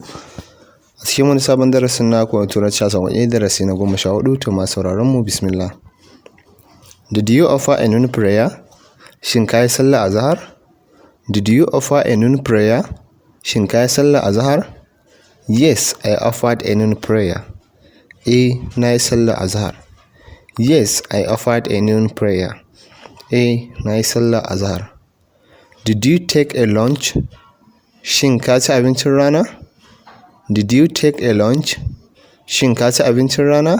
a cikin wani sabon darasin na koyon Turanci a sauƙaƙe, darasi na 14. To, masu sauraron mu, bismillah. Did you offer a noon prayer? Shin ka yi sallah azahar? Did you offer a noon prayer? Shin ka yi sallah azahar? Yes, I offered a noon prayer. Eh, na yi sallah azahar. Yes, I offered a noon prayer. Eh, na yi sallah azahar. Did you take a lunch? Shin ka ci abincin rana? Did you take a lunch? Shin ka ci abincin rana?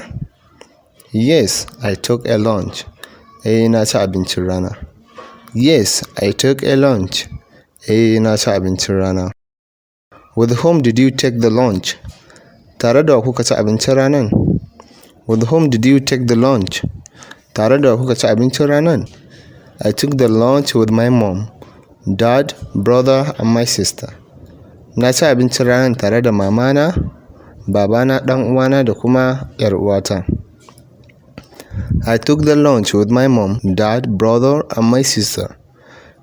Yes, I took a lunch. Eh, na ci abincin rana. Yes, I took a lunch. Eh, na ci abincin rana. With whom did you take the lunch? Tare da wa kuka ci abincin ranan? With whom did you take the lunch? Tare da wa kuka ci abincin ranan? I took the lunch with my mom, dad, brother and my sister. Na ci abincin ranan tare da mamana, babana, ɗan uwana da kuma 'yar uwata. I took the lunch with my mom, dad, brother and my sister.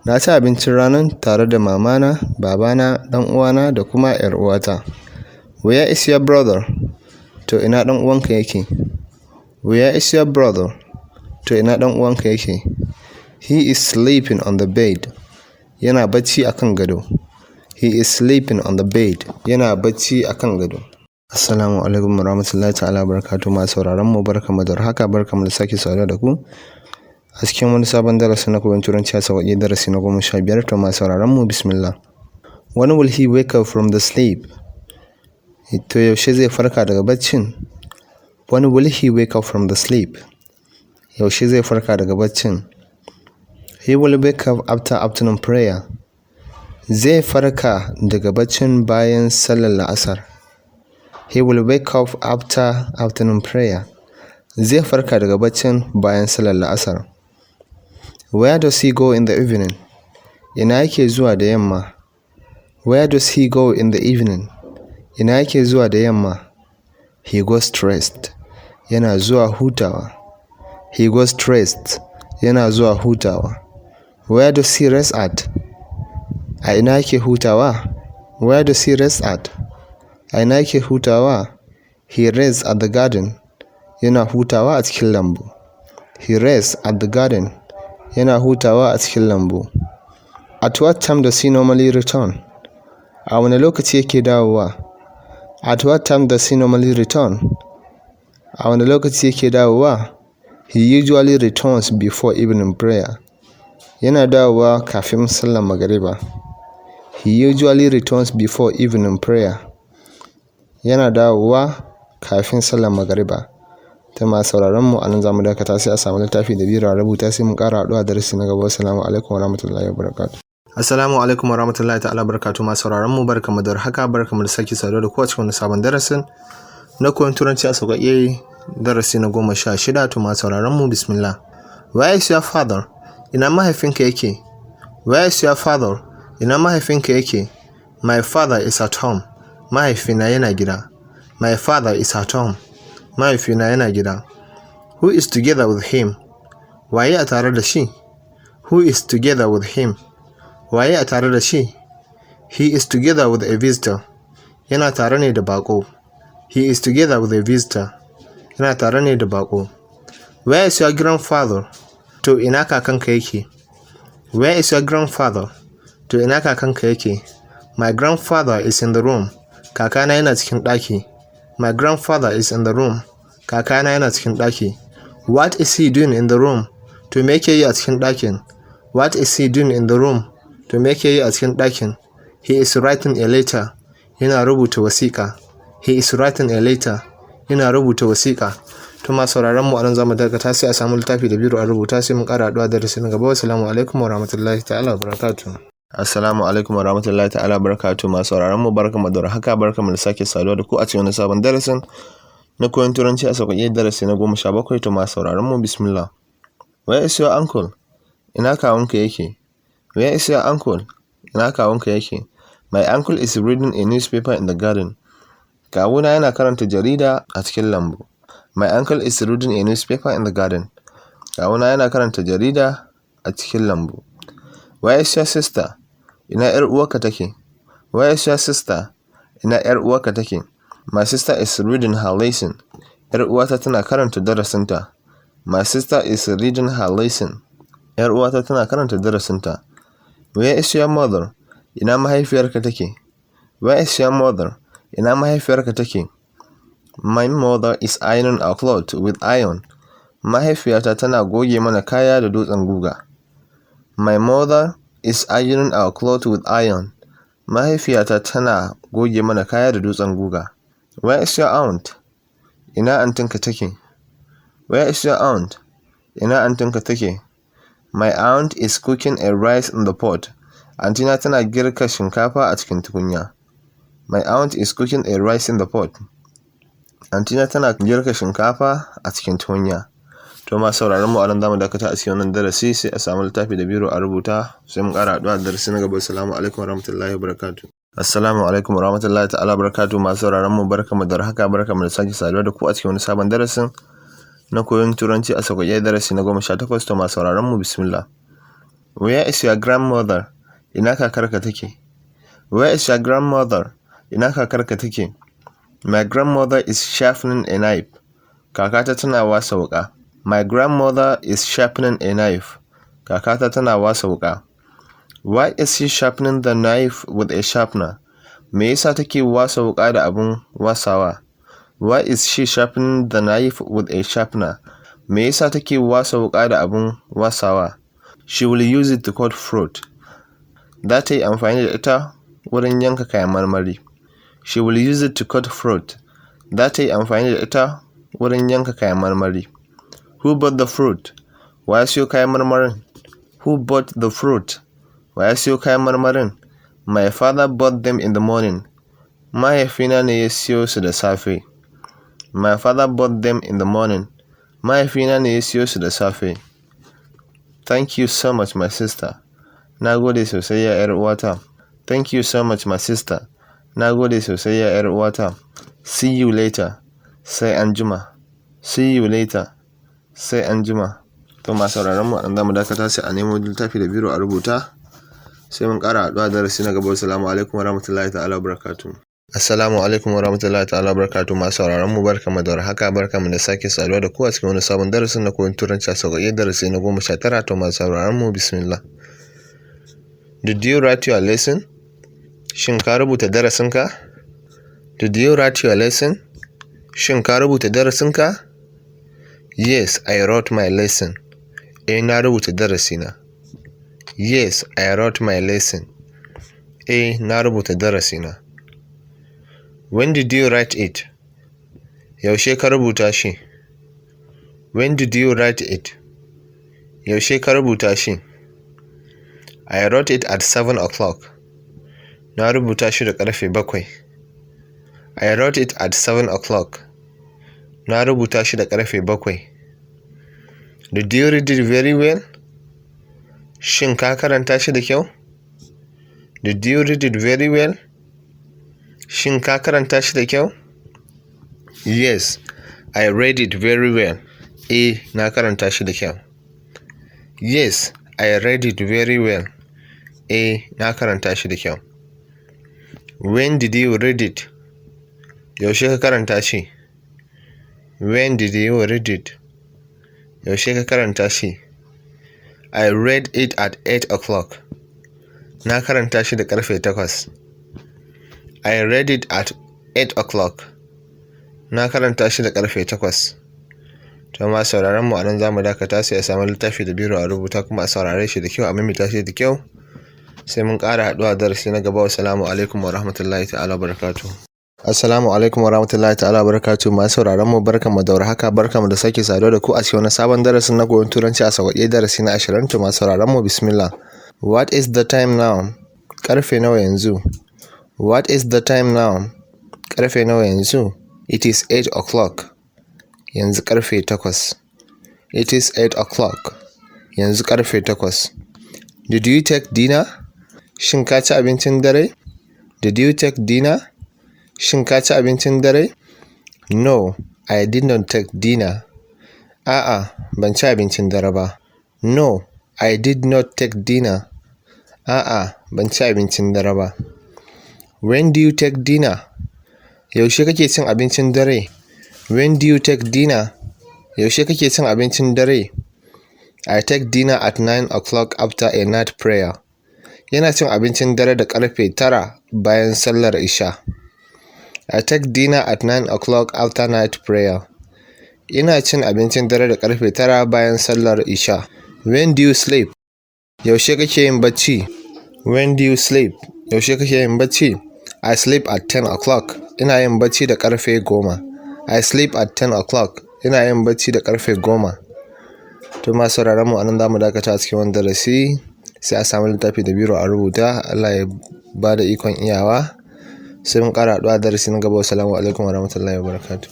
Na ci abincin ranan tare da mamana, babana, ɗan uwana da kuma 'yar uwata. Where is your brother? To, ina ɗan uwanka yake? Where is your brother? To, ina ɗan uwanka yake? He is sleeping on the bed. Yana bacci a kan gado. He is sleeping on the bed. Yana bacci a kan gado. Assalamu alaikum warahmatullahi ta'ala barakatuh. Masu sauraron mu, barkamu da warhaka, barkamu da sake saduwa da ku a cikin wani sabon darasi na koyon Turanci a sauƙaƙe, darasi na 15. To, masu sauraron mu, bismillah. When will he wake up from the sleep? To, yaushe zai farka daga baccin? When will he wake up from the sleep? Yaushe zai farka daga baccin? He will wake up after afternoon prayer. Zai farka daga baccin bayan sallar la'asar. He will wake up after afternoon prayer. Zai farka daga baccin bayan sallar la'asar. Where does he go in the evening? Ina yake zuwa da yamma? Where does he go in the evening? Ina yake zuwa da yamma? He goes to rest. Yana zuwa hutawa. He goes to rest. Yana zuwa hutawa. Where does he rest at? A ina yake hutawa? Where does he rest at? A ina yake hutawa? He rests at the garden. Yana hutawa a cikin lambu. He rests at the garden. Yana hutawa a cikin lambu. At what time does he normally return? A wane lokaci yake dawowa? At what time does he normally return? A wane lokaci yake dawowa? He usually returns before evening prayer. Yana dawowa kafin sallar magariba. He usually returns before evening prayer. Yana dawowa kafin sallar magariba. Ta masu sauraron mu, anan zamu dakata, sai a samu littafi da biro a rubuta, sai mun ƙara haɗuwa darasi na gaba. Assalamu alaikum warahmatullahi wabarakatuh. Assalamu alaikum warahmatullahi ta'ala barakatuh. Masu sauraron mu, barkamu da warhaka, barkamu da sake saduwa da ku a cikin wani sabon darasin na koyon Turanci a sauƙaƙe, darasi na 16. To, masu sauraron mu, bismillah. Where is your father? Ina mahaifinka yake? Where is your father? Ina mahaifinka yake? My father is at home. Mahaifina yana gida. My father is at home. Mahaifina yana gida. Who is together with him? Waye a tare da shi? Who is together with him? Waye a tare da shi? He is together with a visitor. Yana tare ne da baƙo. He is together with a visitor. Yana tare ne da baƙo. Where is your grandfather? To, ina kakanka yake? Where is your grandfather? To, ina kakanka yake? My grandfather is in the room. Kakana yana cikin ɗaki. My grandfather is in the room. Kakana yana cikin ɗaki. What is he doing in the room? To, me yake yi a cikin ɗakin? What is he doing in the room? To, me yake yi a cikin ɗakin? He is writing a letter. Yana rubuta wasiƙa. He is writing a letter. Yana rubuta wasiƙa. To, masu sauraron mu, anan zamu dakata, sai a samu littafi da biro a rubuta, sai mun ƙara haɗuwa darasi na gaba. Assalamu alaikum wa rahmatullahi ta'ala wa barakatuh. Assalamu alaikum wa rahmatullahi ta'ala barakatuh. Masu sauraron mu, barkamu da warhaka, barkamu da sake saduwa da ku a cikin wani sabon darasin na koyon Turanci a sauƙaƙe, darasi na 17. To, masu sauraron mu, bismillah. Where is your uncle? Ina kawunka yake? Where is your uncle? Ina kawunka yake? My uncle is reading a newspaper in the garden. Kawuna yana karanta jarida a cikin lambu. My uncle is reading a newspaper in the garden. Kawuna yana karanta jarida a cikin lambu. Where is your sister? Ina ‘yar uwarka take? Where is your sister? Ina ‘yar uwarka take? My sister is reading her lesson. ‘Yar uwata tana karanta darasinta. My sister is reading her lesson. ‘Yar uwata tana karanta darasinta. Where is your mother? Ina mahaifiyarka take? Where is your mother? Ina mahaifiyarka take? My mother is ironing our clothes with iron. Mahaifiyata tana goge mana kaya da dutsen guga. My mother is ironing our clothes with iron. Mahaifiyata tana goge mana kaya da dutsen guga. Where is your aunt? Ina antinka take? Where is your aunt? Ina antinka take? My aunt is cooking a rice in the pot. Antina tana girka shinkafa a cikin tukunya. My aunt is cooking a rice in the pot. Antina tana girka shinkafa a cikin tukunya. To, masu sauraron mu, anan zamu dakata a cikin wannan darasi, sai a samu littafi da biro a rubuta, sai mun ƙara haɗuwa a darasi na gaba. Assalamu alaikum warahmatullahi wabarakatuh. Assalamu alaikum warahmatullahi ta'ala barakatuh. Masu sauraron mu, barkamu da warhaka, barkamu da sake saduwa da ku a cikin wani sabon darasin na koyon Turanci a sauƙaƙe, darasi na 18. To, masu sauraron mu, bismillah. Where is your grandmother? Ina kakarka take? Where is your grandmother? Ina kakarka take? My grandmother is sharpening a knife. Kakata tana wasa wuƙa. My grandmother is sharpening a knife. Kakata tana wasa wuƙa. Why is she sharpening the knife with a sharpener? Me yasa take wasa wuƙa da abun wasawa? Why is she sharpening the knife with a sharpener? Me yasa take wasa wuƙa da abun wasawa? She will use it to cut fruit. Za ta yi amfani da ita wurin yanka kayan marmari. She will use it to cut fruit. Za ta yi amfani da ita wurin yanka kayan marmari. Who bought the fruit? Wa ya siyo kayan marmarin? Who bought the fruit? Wa ya siyo kayan marmarin? My father bought them in the morning. Mahaifina ne ya siyo su da safe. My father bought them in the morning. Mahaifina ne ya siyo su da safe. Thank you so much, my sister. Na gode sosai, ya 'yar uwata. Thank you so much, my sister. Na gode sosai, ya 'yar uwata. See you later. Sai anjima. See you later. Sai anjima. To, masu sauraron mu, anan zamu dakata, sai a nemo littafi da biro a rubuta. Sai mun ƙara haɗuwa darasi na gaba. Assalamu alaikum warahmatullahi ta'ala wabarakatuh. Assalamu alaikum warahmatullahi ta'ala wabarakatuh. Masu sauraron mu, barkamu da warhaka, barkamu da sake saduwa da ku a cikin wani sabon darasin na koyon Turanci a sauƙaƙe, darasi na 19. To, masu sauraron mu, bismillah. Did you write your lesson? Shin ka rubuta darasinka? Did you write your lesson? Shin ka rubuta darasinka? Yes, I wrote my lesson. Eh, na rubuta darasina. Yes, I wrote my lesson. Eh, na rubuta darasina. When did you write it? Yaushe ka rubuta shi? When did you write it? Yaushe ka rubuta shi? I wrote it at 7 o'clock. Na rubuta shi da ƙarfe 7. I wrote it at 7 o'clock. Na rubuta shi da ƙarfe 7. Did you read it very well? Shin ka karanta shi da kyau? Did you read it very well? Shin ka karanta shi da kyau? Yes, I read it very well. Eh, na karanta shi da kyau. Yes, I read it very well. Eh, na karanta shi da kyau. When did you read it? Yaushe ka karanta shi? When did you read it? Yaushe ka karanta shi? I read it at 8 o'clock. Na karanta shi da ƙarfe 8. I read it at 8 o'clock. Na karanta shi da ƙarfe 8. To, masu sauraron mu, anan zamu dakata. Sai a samu littafi da biro a rubuta, kuma a saurare shi da kyau, a maimaita shi da kyau. Sai mun ƙara haɗuwa darasi na gaba. Wassalamu alaikum wa rahmatullahi ta'ala barakatuh. Assalamu alaikum wa rahmatullahi ta'ala barakatuh. Masu sauraron mu, barkanmu da warhaka, barkanmu da sake saduwa da ku a cikin wani sabon darasin na koyon Turanci a sauƙaƙe, darasi na 20. To, masu sauraron mu, bismillah. What is the time now? Karfe nawa yanzu? What is the time now? Karfe nawa yanzu? It is 8 o'clock. Yanzu karfe 8. It is 8 o'clock. Yanzu karfe 8. Did you take dinner? Shin ka ci abincin dare? Did you take dinner? Shin ka ci abincin dare? No, I did not take dinner. A'a, ban ci abincin dare ba. No, I did not take dinner. A'a, ban ci abincin dare ba. When do you take dinner? Yaushe kake cin abincin dare? When do you take dinner? Yaushe kake cin abincin dare? I take dinner at 9 o'clock after a night prayer. Ina cin abincin dare da karfe 9 bayan sallar isha. I take dinner at 9 o'clock after night prayer. Ina cin abincin dare da karfe 9 bayan sallar isha. When do you sleep? Yaushe kake yin bacci? When do you sleep? Yaushe kake yin bacci? I sleep at 10 o'clock. Ina yin bacci da karfe 10. I sleep at 10 o'clock. Ina yin bacci da karfe 10. To, masu sauraron mu, anan zamu dakata a cikin wannan darasi. Sai a samu littafi da biro a rubuta. Allah ya ba da ikon iyawa. Sai mun ƙara haɗuwa darasi na gaba. Assalamu alaikum warahmatullahi wabarakatuh.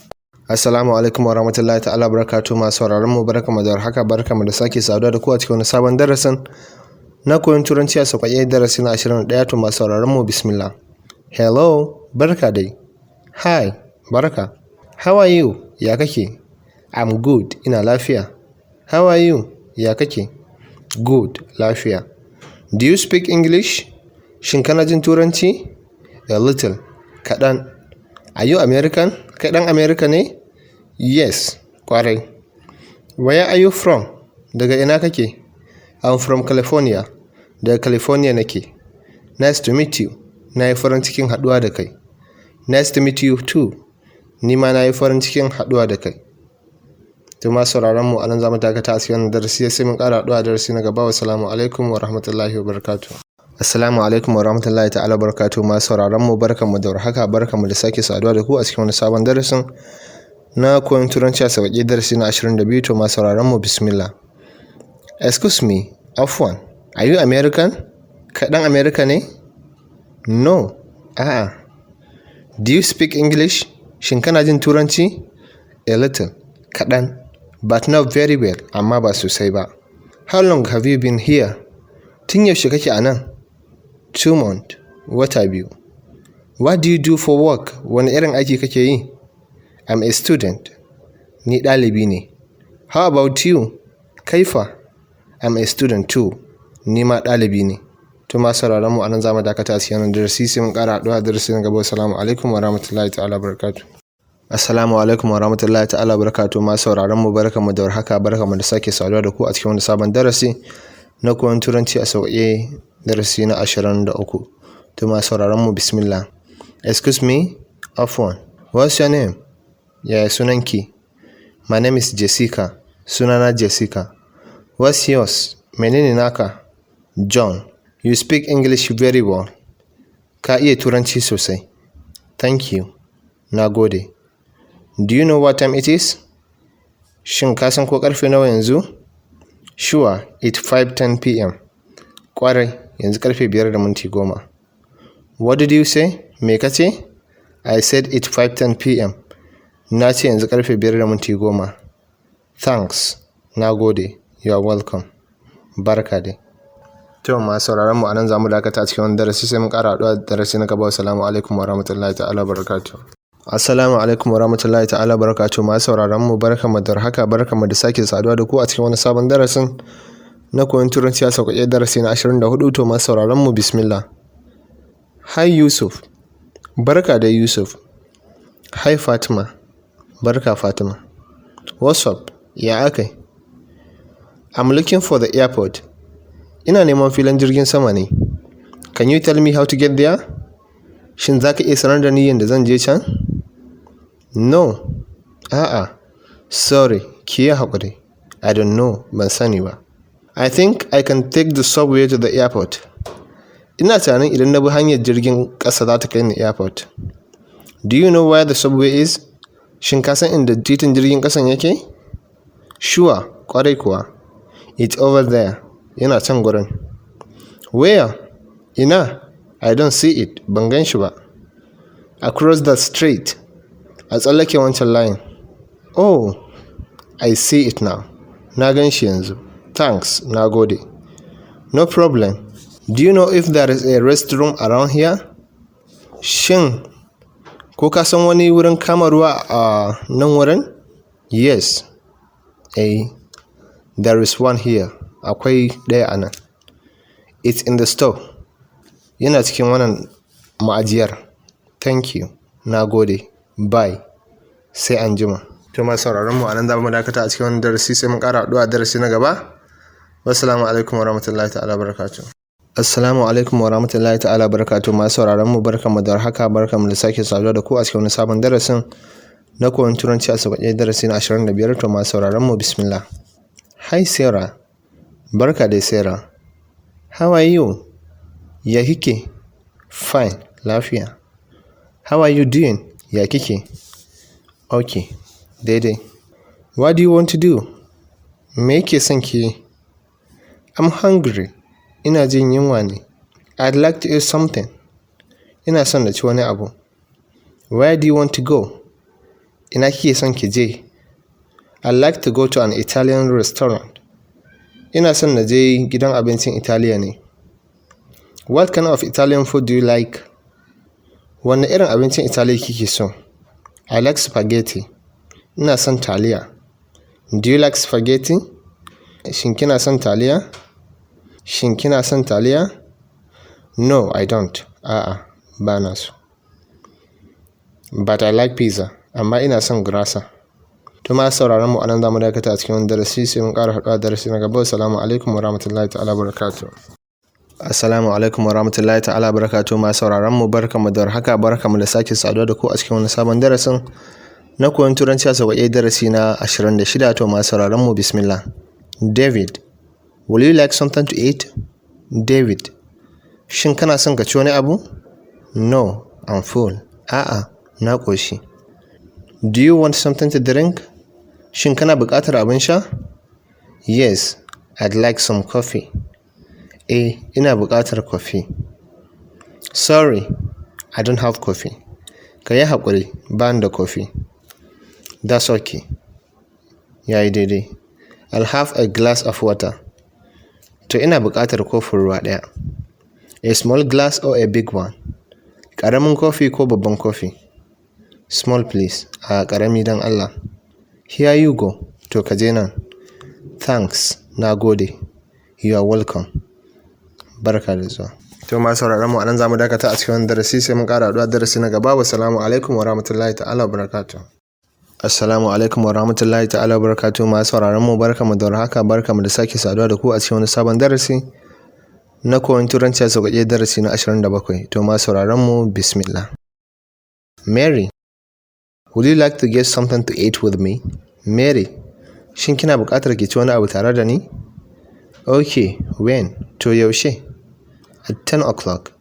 Assalamu alaikum warahmatullahi ta'ala barakatuh. Masu sauraron mu, barkamu da warhaka, barkamu da sake saduwa da ku a cikin wani sabon darasin na koyon Turanci a sauƙaƙe, darasi na 21. To, masu sauraron mu, bismillah. Hello, barka dai. Hi, barka. How are you? Ya kake? I'm good, ina lafiya. How are you? Ya kake? Good, lafiya. Do you speak English? Shin kana jin Turanci? A little, kaɗan. Are you American? Kai ɗan America ne? Yes, ƙwarai. Where are you from? Daga ina kake? I'm from California. Daga California nake. Nice to meet you. Na yi farin cikin haɗuwa da kai. Nice to meet you too. Ni ma na yi farin cikin haɗuwa da kai. To, masu sauraron mu, anan zamu dakata a cikin wannan darasi. Sai mun ƙara haɗuwa a darasi na gaba. Wassalamu alaikum wa rahmatullahi wa barakatuh. Assalamu alaikum wa rahmatullahi ta'ala barakatuh. Masu sauraron mu, barkanmu da warhaka, barkanmu da sake saduwa da ku a cikin wani sabon darasin na koyon Turanci a sauƙaƙe, darasi na 22. To, masu sauraron mu, bismillah. Excuse me, afwan. Are you American? Kai ɗan America ne? No, a'a. Do you speak English? Shin kana jin Turanci? A little, kaɗan. But not very well, amma ba sosai ba. How long have you been here? Tun yaushe kake a nan? 2 months, wata 2. What do you do for work? Wane irin aiki kake yi? I'm a student. Ni ɗalibi ne. How about you? Kai fa? I'm a student too. Ni ma ɗalibi ne. To, masu sauraron mu, anan zamu dakata a cikin wannan darasi. Sai mun ƙara haɗuwa a darasi na gaba. Assalamu alaikum wa rahmatullahi ta'ala barakatuh. Assalamu alaikum wa rahmatullahi ta'ala barakatuh. Masu sauraron mu, barkanmu da warhaka, barkanmu da sake saduwa da ku a cikin wani sabon darasi na koyon Turanci a sauƙaƙe, darasi na 23. To, masu sauraron mu, bismillah. Excuse me, afwan. What's your name? Yaya sunanki? My name is Jessica. Sunana Jessica. What's yours? Menene naka? John. You speak English very well. Ka iya Turanci sosai. Thank you. Na gode. Do you know what time it is? Shin ka san ko karfe nawa yanzu? Sure, it's 5:10 p.m. Kwarai, yanzu karfe 5:10. What did you say? Me ka ce? I said it's 5:10 p.m. Na ce yanzu karfe 5:10. Thanks. Na gode. You are welcome. Barka dai. To, masu sauraron mu, anan zamu dakata a cikin wannan darasi, sai mun ƙara haɗuwa da darasi na gaba. Assalamu alaikum wa rahmatullahi ta'ala barakatuh. Assalamu alaikum wa rahmatullahi ta'ala barakatuh. Masu sauraron mu, barkamu da haka, barkamu da sake saduwa da ku a cikin wani sabon darasin na koyon Turanci a sauƙaƙe, darasi na 24. To, masu sauraron mu, bismillah. Hi Yusuf. Barka da Yusuf. Hi Fatima. Barka Fatima. What's up? Ya akai? I'm looking for the airport. Ina neman filin jirgin sama ne. Can you tell me how to get there? Shin za ka iya sanar da ni yadda zan je can? No. A'a. Sorry, ki yi haƙuri. I don't know, ban sani ba. I think I can take the subway to the airport. Ina tunanin idan na bi hanyar jirgin ƙasa za ta kai ni airport. Do you know where the subway is? Shin ka san inda titin jirgin ƙasan yake? Sure, ƙwarai kuwa. It's over there. Yana can gurin. Where? Ina? I don't see it. Ban gan shi ba. Across the street. A tsallake wancan layin. Oh, I see it now. Na gan shi yanzu. Thanks, na gode. No problem. Do you know if there is a restroom around here? Shin ko ka san wani wurin kama ruwa a nan wurin? Yes. Eh, there is one here. Akwai ɗaya a nan. It's in the store. Yana cikin wannan ma'ajiyar. Thank you. Na gode. Bye. Sai anjima. To, masu sauraron mu, anan za mu dakata a cikin wannan darasi, sai mun ƙara haɗuwa a darasi na gaba. Wassalamu alaikum warahmatullahi ta'ala barakatuh. Assalamu alaikum warahmatullahi ta'ala barakatuh. Masu sauraron mu, barkanmu da warhaka, barkanmu da sake saduwa da ku a cikin wani sabon darasin na koyon Turanci a sauƙaƙe, darasi na 25. To, masu sauraron mu, bismillah. Hi Sarah. Barka dai Sarah. How are you? Ya kike? Fine, lafiya. How are you doing? Ya kike? Okay, daidai. What do you want to do? Me yake son ki yi? I'm hungry. Ina jin yunwa ne. I'd like to eat something. Ina son na ci wani abu. Where do you want to go? Ina kike son ki je? I'd like to go to an Italian restaurant. Ina son na je gidan abincin Italiya ne. What kind of Italian food do you like? Wanne irin abincin Italiya kike so? I like spaghetti. Ina son taliya. Do you like spaghetti? Shin kina son taliya? Shin kina son taliya? No, I don't. A'a, ba na so. But I like pizza. Amma ina son gurasa. To, masu sauraron mu, anan zamu dakata a cikin wannan darasi, sai mun ƙara haɗuwa darasi na gaba. Assalamu alaikum warahmatullahi ta'ala barakatuh. Assalamu alaikum warahmatullahi ta'ala barakatuh. Masu sauraron mu, barkamu da warhaka, barkamu da sake saduwa da ku a cikin wani sabon darasin na koyon Turanci a sauƙaƙe, darasi na 26. To, masu sauraron mu, bismillah. David, will you like something to eat? David, shin kana son ka ci wani abu? No, I'm full. A'a, na ƙoshi. Do you want something to drink? Shin kana buƙatar abin sha? Yes, I'd like some coffee. Eh, ina buƙatar kofi. Sorry, I don't have coffee. Ka yi haƙuri, ba ni da kofi. That's okay. Ya yi daidai. I'll have a glass of water. To, ina buƙatar kofin ruwa ɗaya. A small glass or a big one? Ƙaramin kofi ko babban kofi? Small, please. A ƙarami don Allah. Here you go. To, ka je nan. Thanks. Na gode. You are welcome. Barka da zuwa. To, masu sauraron mu, anan zamu dakata a cikin wannan darasi, sai mun ƙara haɗuwa darasi na gaba. Wassalamu alaikum wa rahmatullahi ta'ala wa barakatuh. Assalamu alaikum wa rahmatullahi ta'ala wa barakatuh. Masu sauraron mu, barkamu da warhaka, barkamu da sake saduwa da ku a cikin wani sabon darasi na koyon Turanci a sauƙaƙe, darasi na 27. To, masu sauraron mu, bismillah. Mary, would you like to get something to eat with me? Mary, shin kina buƙatar ki ci wani abu tare da ni? Okay, when? To, yaushe? At 10 o'clock.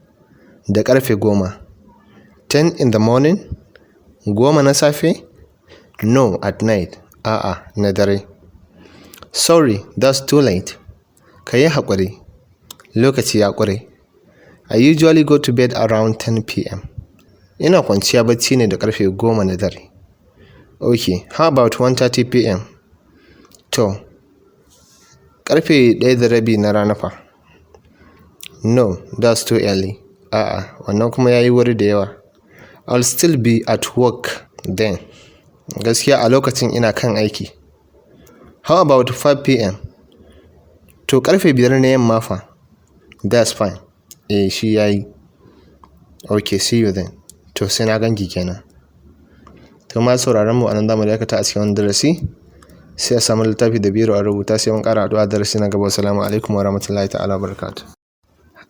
Da ƙarfe 10. 10 in the morning? 10 na safe? No, at night. A'a, na dare. Sorry, that's too late. Ka yi haƙuri. Lokaci ya ƙure. I usually go to bed around 10 p.m. Ina kwanciya bacci ne da ƙarfe 10 na dare. Okay, how about 1:30 p.m.? To, ƙarfe 1:30 na rana fa. No, that's too early. A'a, wannan kuma ya yi wuri da yawa. I'll still be at work then. Gaskiya a lokacin ina kan aiki. How about 5 p.m.? To ƙarfe 5 na yamma fa. That's fine. Eh, shi ya yi. Okay, see you then. To sai na ganki kenan. To masu sauraron mu, anan zamu dakata a cikin wannan darasi. Sai a samu littafi da biro a rubuta, sai mun ƙara haɗuwa darasi na gaba. Assalamu alaikum wa rahmatullahi ta'ala wa barakatuh.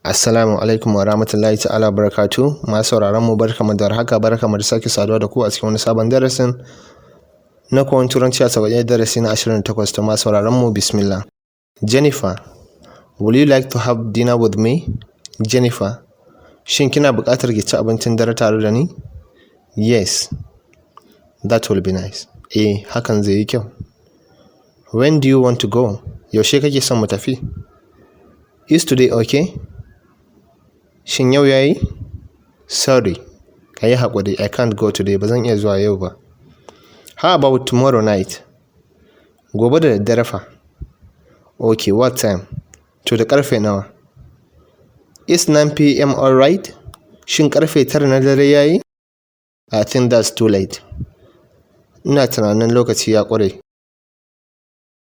Assalamu alaikum wa rahmatullahi ta'ala wa barakatuh. Masu sauraron mu, barkamu da warhaka, barkamu da sake saduwa da ku a cikin wani sabon darasin na koyon Turanci a sauƙaƙe, darasi na 28. To masu sauraron mu, bismillah. Jennifer, will you like to have dinner with me? Jennifer, shin kina buƙatar ki ci abincin dare tare da ni? Yes, that will be nice. Eh, hakan zai yi kyau. When do you want to go? Yaushe kake son mu tafi? Is today okay? Shin yau yayi? Sorry, ka yi haƙuri, I can't go today, ba zan iya zuwa yau ba. How about tomorrow night? Gobe da daddare fa. Okay, what time? To da ƙarfe nawa? Is 9 p.m. alright? Shin ƙarfe 9 na dare yayi? I think that's too late. Ina tunanin lokaci ya ƙure.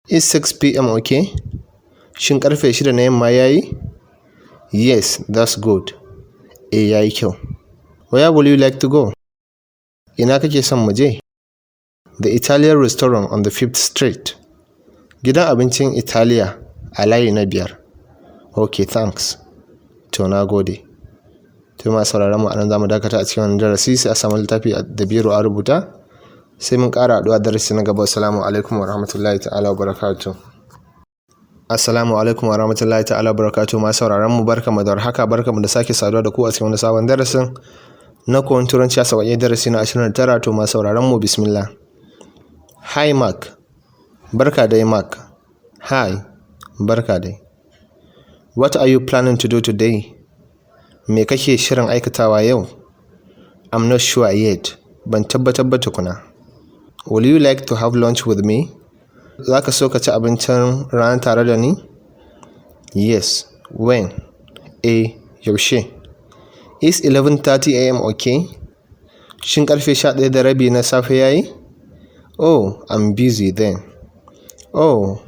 Is 6 p.m. okay? Shin ƙarfe 6 na yamma yayi? Yes, that's good. Eh, yayi kyau. Where will you like to go? Ina kake son mu je? The Italian restaurant on the Fifth Street. Gidan abincin Italiya a layi na biyar. Okay, thanks. To na gode. To masu sauraron mu, anan zamu dakata a cikin wannan darasi, sai a samu littafi da biro a rubuta. Sai mun ƙara haɗuwa darasi na gaba. Assalamu alaikum wa rahmatullahi ta'ala wa barakatuh. Assalamu alaikum wa rahmatullahi ta'ala wa barakatuh. Masu sauraron mu, barkamu da warhaka, barkamu da sake saduwa da ku a cikin wani sabon darasin na koyon Turanci a sauƙaƙe, darasi na 29. To masu sauraron mu, bismillah. Hi Mark. Barka dai, Mark. Hi. Barka dai. What are you planning to do today? Me kake shirin aikatawa yau? I'm not sure yet. Ban tabbatar ba tukuna. Will you like to have lunch with me? Za ka so ka ci abincin rana tare da ni? Yes. When? Eh, yaushe? Is 11:30 a.m. okay? Shin karfe 11:30 na safe yayi? Oh, I'm busy then. Oh,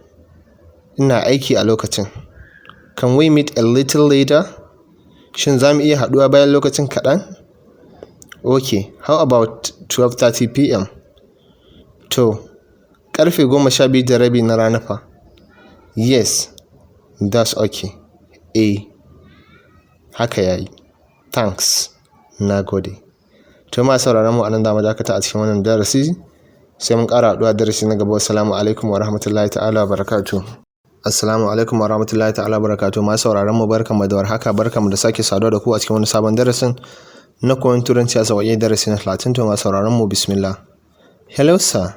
ina aiki a lokacin. Can we meet a little later? Shin za mu iya haɗuwa bayan lokacin kaɗan? Okay, how about 12:30 p.m.? To, karfe 12:30 na rana fa. Yes, that's okay. Eh, haka yayi. Thanks. Na gode. To masu sauraron mu, anan zamu dakata a cikin wannan darasi. Sai mun ƙara haɗuwa darasi na gaba. Assalamu alaikum wa rahmatullahi ta'ala wa barakatuh. Assalamu alaikum wa rahmatullahi ta'ala wa barakatuh. Masu sauraron mu, barkamu da warhaka, barkamu da sake saduwa da ku a cikin wani sabon darasin na koyon Turanci a sauƙaƙe, darasi na 30. To masu sauraron mu, bismillah. Hello sir.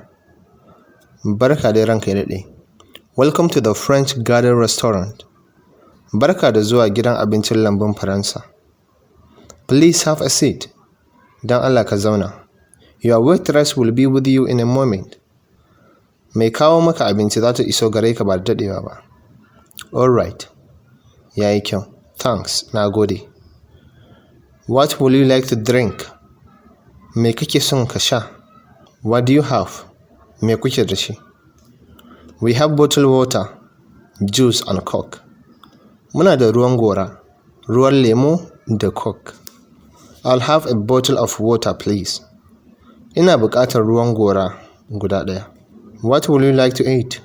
Barka dai, ranka ya daɗe. Welcome to the French Garden Restaurant. Barka da zuwa gidan abincin lambun Faransa. Please have a seat. Don Allah ka zauna. Your waitress will be with you in a moment. Mai kawo maka abinci za ta iso gare ka ba da daɗewa ba. All right. Ya yi kyau. Thanks. Na gode. What will you like to drink? Me kake son ka sha? What do you have? Me kuke da shi? We have bottled water, juice and coke. Muna da ruwan gora, ruwan lemo da coke. I'll have a bottle of water, please. Ina buƙatar ruwan gora guda ɗaya. What will you like to eat?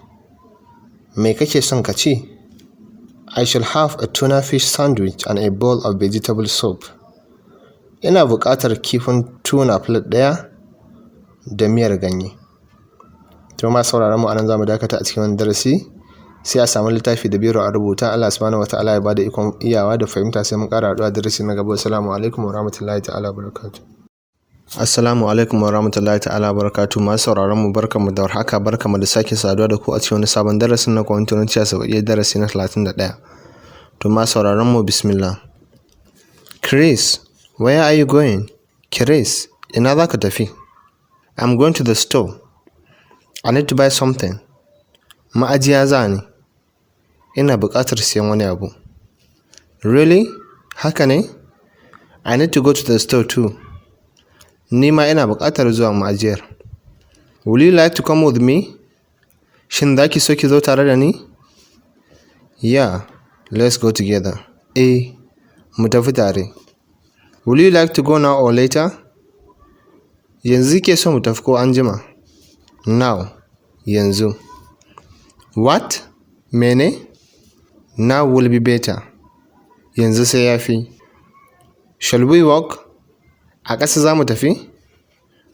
Me kake son ka ci? I shall have a tuna fish sandwich and a bowl of vegetable soup. Ina buƙatar kifin tuna plate ɗaya da miyar ganye. To masu sauraron mu, anan zamu dakata a cikin wannan darasi. Sai a samu littafi da biro a rubuta. Allah subhanahu wa ta'ala ya bada ikon iyawa da fahimta, sai mun ƙara haɗuwa darasi na gaba. Assalamu alaikum wa rahmatullahi ta'ala wa barakatuh. Assalamu alaikum wa rahmatullahi ta'ala barakatuh. Masu sauraron mu, barkanmu da warhaka, barkanmu da sake saduwa da ku a cikin wani sabon darasin na koyon turanci a sauƙaƙe, darasi na 31. To, masu sauraron mu, bismillah. Chris, where are you going? Chris, ina za ka tafi? I'm going to the store. I need to buy something. Ma'ajiya za ni. Ina buƙatar siyan wani abu. Really? Haka ne? I need to go to the store too. Ni ma ina buƙatar zuwa ma'ajiyar. Will you like to come with me? Shin za ki so ki zo tare da ni? Yeah, let's go together. Eh, mu tafi tare. Will you like to go now or later? Yanzu kike so mu tafi ko anjima? Now, yanzu. What? Mene? Now will be better. Yanzu sai ya fi. Shall we walk? A ƙasa za mu tafi?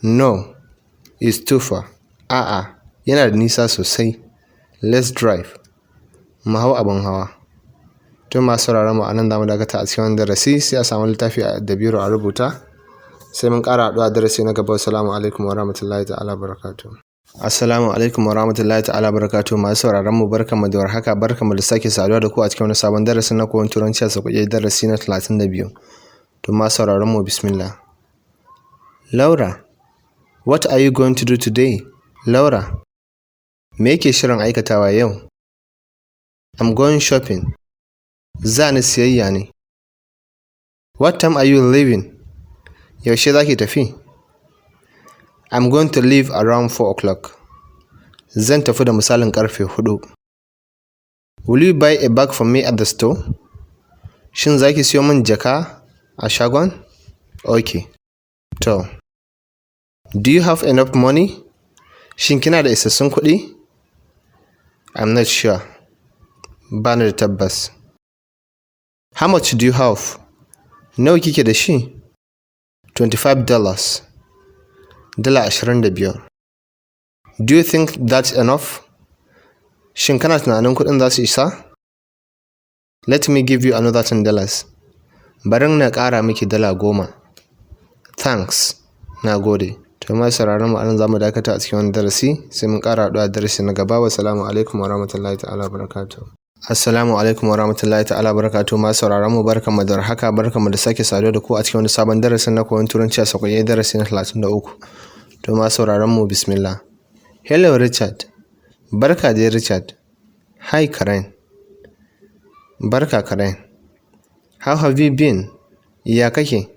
No, it's too far. A'a, yana da nisa sosai. Let's drive. Mu hau abin hawa. To, masu sauraron mu, a nan za mu dakata a cikin wannan darasi, sai a samu littafi da biro a rubuta. Sai mun ƙara haɗuwa a darasi na gaba. Assalamu alaikum wa rahmatullahi ta'ala barakatuh. Assalamu alaikum wa rahmatullahi ta'ala barakatuh. Masu sauraron mu, barkanmu da warhaka, barkanmu da sake saduwa da ku a cikin wani sabon darasin na koyon turanci a sauƙaƙe, darasi na 32. To, masu sauraron mu, bismillah. Laura, what are you going to do today? Laura, me yake shirin aikatawa yau? I'm going shopping. Za ni siyayya ne. What time are you leaving? Yaushe za ki tafi? I'm going to leave around 4 o'clock. Zan tafi da misalin karfe 4. Will you buy a bag for me at the store? Shin za ki siyo min jaka a shagon? Okay. To. Do you have enough money? Shin kina da isassun kuɗi? I'm not sure. Ba ni da tabbas. How much do you have? Nawa kike da shi? $25. $25. Do you think that's enough? Shin kana tunanin kuɗin za su isa? Let me give you another $10. Bari na ƙara miki $10. Thanks. Na gode. To, masu sauraron mu, anan za mu dakata a cikin wannan darasi, sai mun ƙara haɗuwa a darasi na gaba. Wassalamu alaikum wa rahmatullahi ta'ala barakatuh. Assalamu alaikum wa rahmatullahi ta'ala barakatuh. Masu sauraron mu, barkanmu da warhaka, barkanmu da sake saduwa da ku a cikin wani sabon darasin na koyon turanci a sauƙaƙe, darasi na 33. To, masu sauraron mu, bismillah. Hello, Richard. Barka dai, Richard. Hi, Karen. Barka, Karen. How have you been? Ya kake?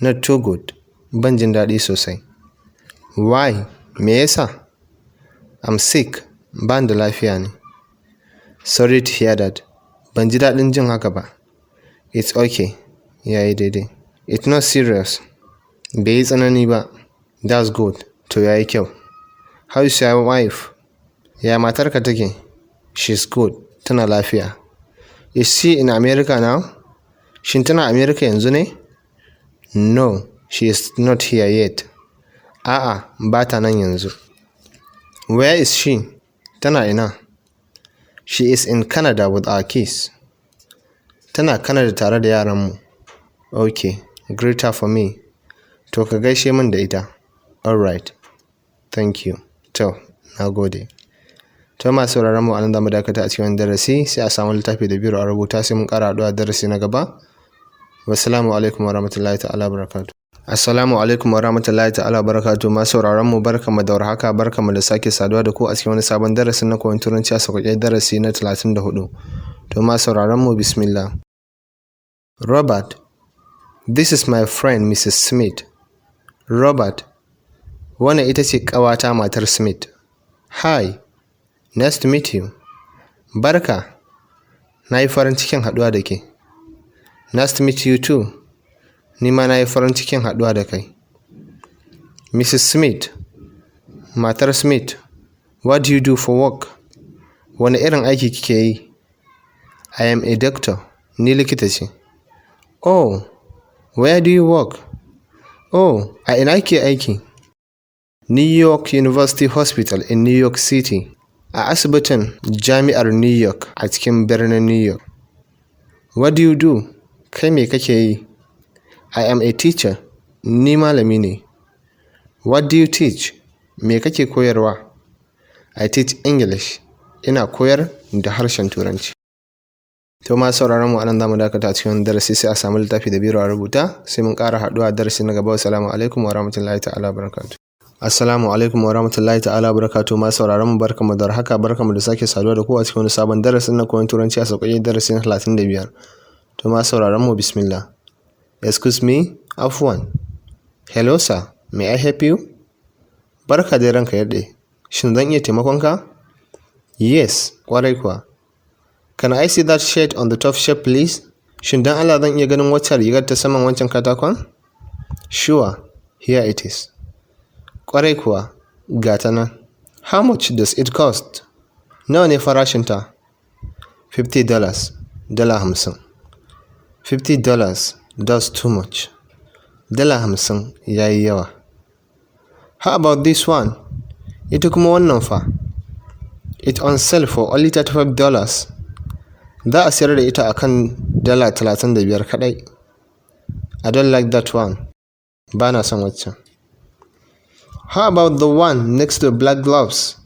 Not too good. Ban jin daɗi sosai. Why? Me yasa? I'm sick. Ban da lafiya ne. Sorry to hear that. Ban ji daɗin jin haka ba. It's okay. Ya yi daidai. It's not serious. Bai yi tsanani ba. That's good. To, ya yi kyau. How is your wife? Ya matarka take? She's good. Tana lafiya. Is she in America now? Shin tana America yanzu ne? No, she is not here yet. A'a, ba ta nan yanzu. Where is she? Tana ina? She is in Canada with our kids. Tana Canada tare da yaranmu. Okay, greet her for me. To, ka gaishe min da ita. All right. Thank you. To, na gode. To, masu sauraron mu, anan zamu dakata a cikin darasi, sai a samu littafi da biro a rubuta, sai mun ƙara haɗuwa darasi na gaba. Wassalamu alaikum warahmatullahi ta'ala barakatuh. Assalamu alaikum warahmatullahi ta'ala barakatuh. Masu sauraron mu, barkamu da warhaka, barkamu da sake saduwa da ku a cikin wani sabon darasin na koyon turanci a sauƙaƙe, darasi na 34. To, masu sauraron mu, bismillah. Robert, this is my friend Mrs. Smith. Robert, wannan ita ce ƙawata matar Smith. Hi, nice to meet you. Barka, na yi farin cikin haɗuwa da ke. Nice to meet you too. Ni ma na yi farin cikin haɗuwa da kai. Mrs. Smith, matar Smith, what do you do for work? Wane irin aiki kike yi? I am a doctor. Ni likita ce. Oh, where do you work? Oh, a ina kike aiki? New York University Hospital in New York City. A asibitin Jami'ar New York a cikin birnin New York. What do you do? Kai me kake yi? I am a teacher. Ni malami ne. What do you teach? Me kake koyarwa? I teach English. Ina koyar da harshen Turanci. To, masu sauraron mu, anan zamu dakata a cikin darasi, sai a samu littafi da biro a rubuta, sai mun ƙara haɗuwa a darasi na gaba. Assalamu alaikum wa rahmatullahi ta'ala barakatuh. Assalamu alaikum wa rahmatullahi ta'ala barakatuh. Masu sauraron mu, barkamu da haka, barkamu da sake saduwa da ku a cikin wani sabon darasin na koyon Turanci a sauƙaƙe, darasi na 35. To, masu sauraron mu, bismillah. Excuse me, afwan. Hello sir, may I help you? Barka dai, ranka ya daɗe. Shin zan iya taimakon ka? Yes, ƙwarai kuwa. Can I see that shirt on the top shelf, please? Shin dan Allah zan iya ganin waccan rigar ta saman wancan katakon? Sure, here it is. Ƙwarai kuwa, ga ta nan. How much does it cost? Nawa ne farashinta? $50, $50. $50, that's too much. $50 ya yi yawa. How about this one? Ita kuma wannan fa? It's on sale for only $35. Za a sayar da ita a kan $35 kaɗai. I don't like that one. Ba na son waccan. How about the one next to the black gloves?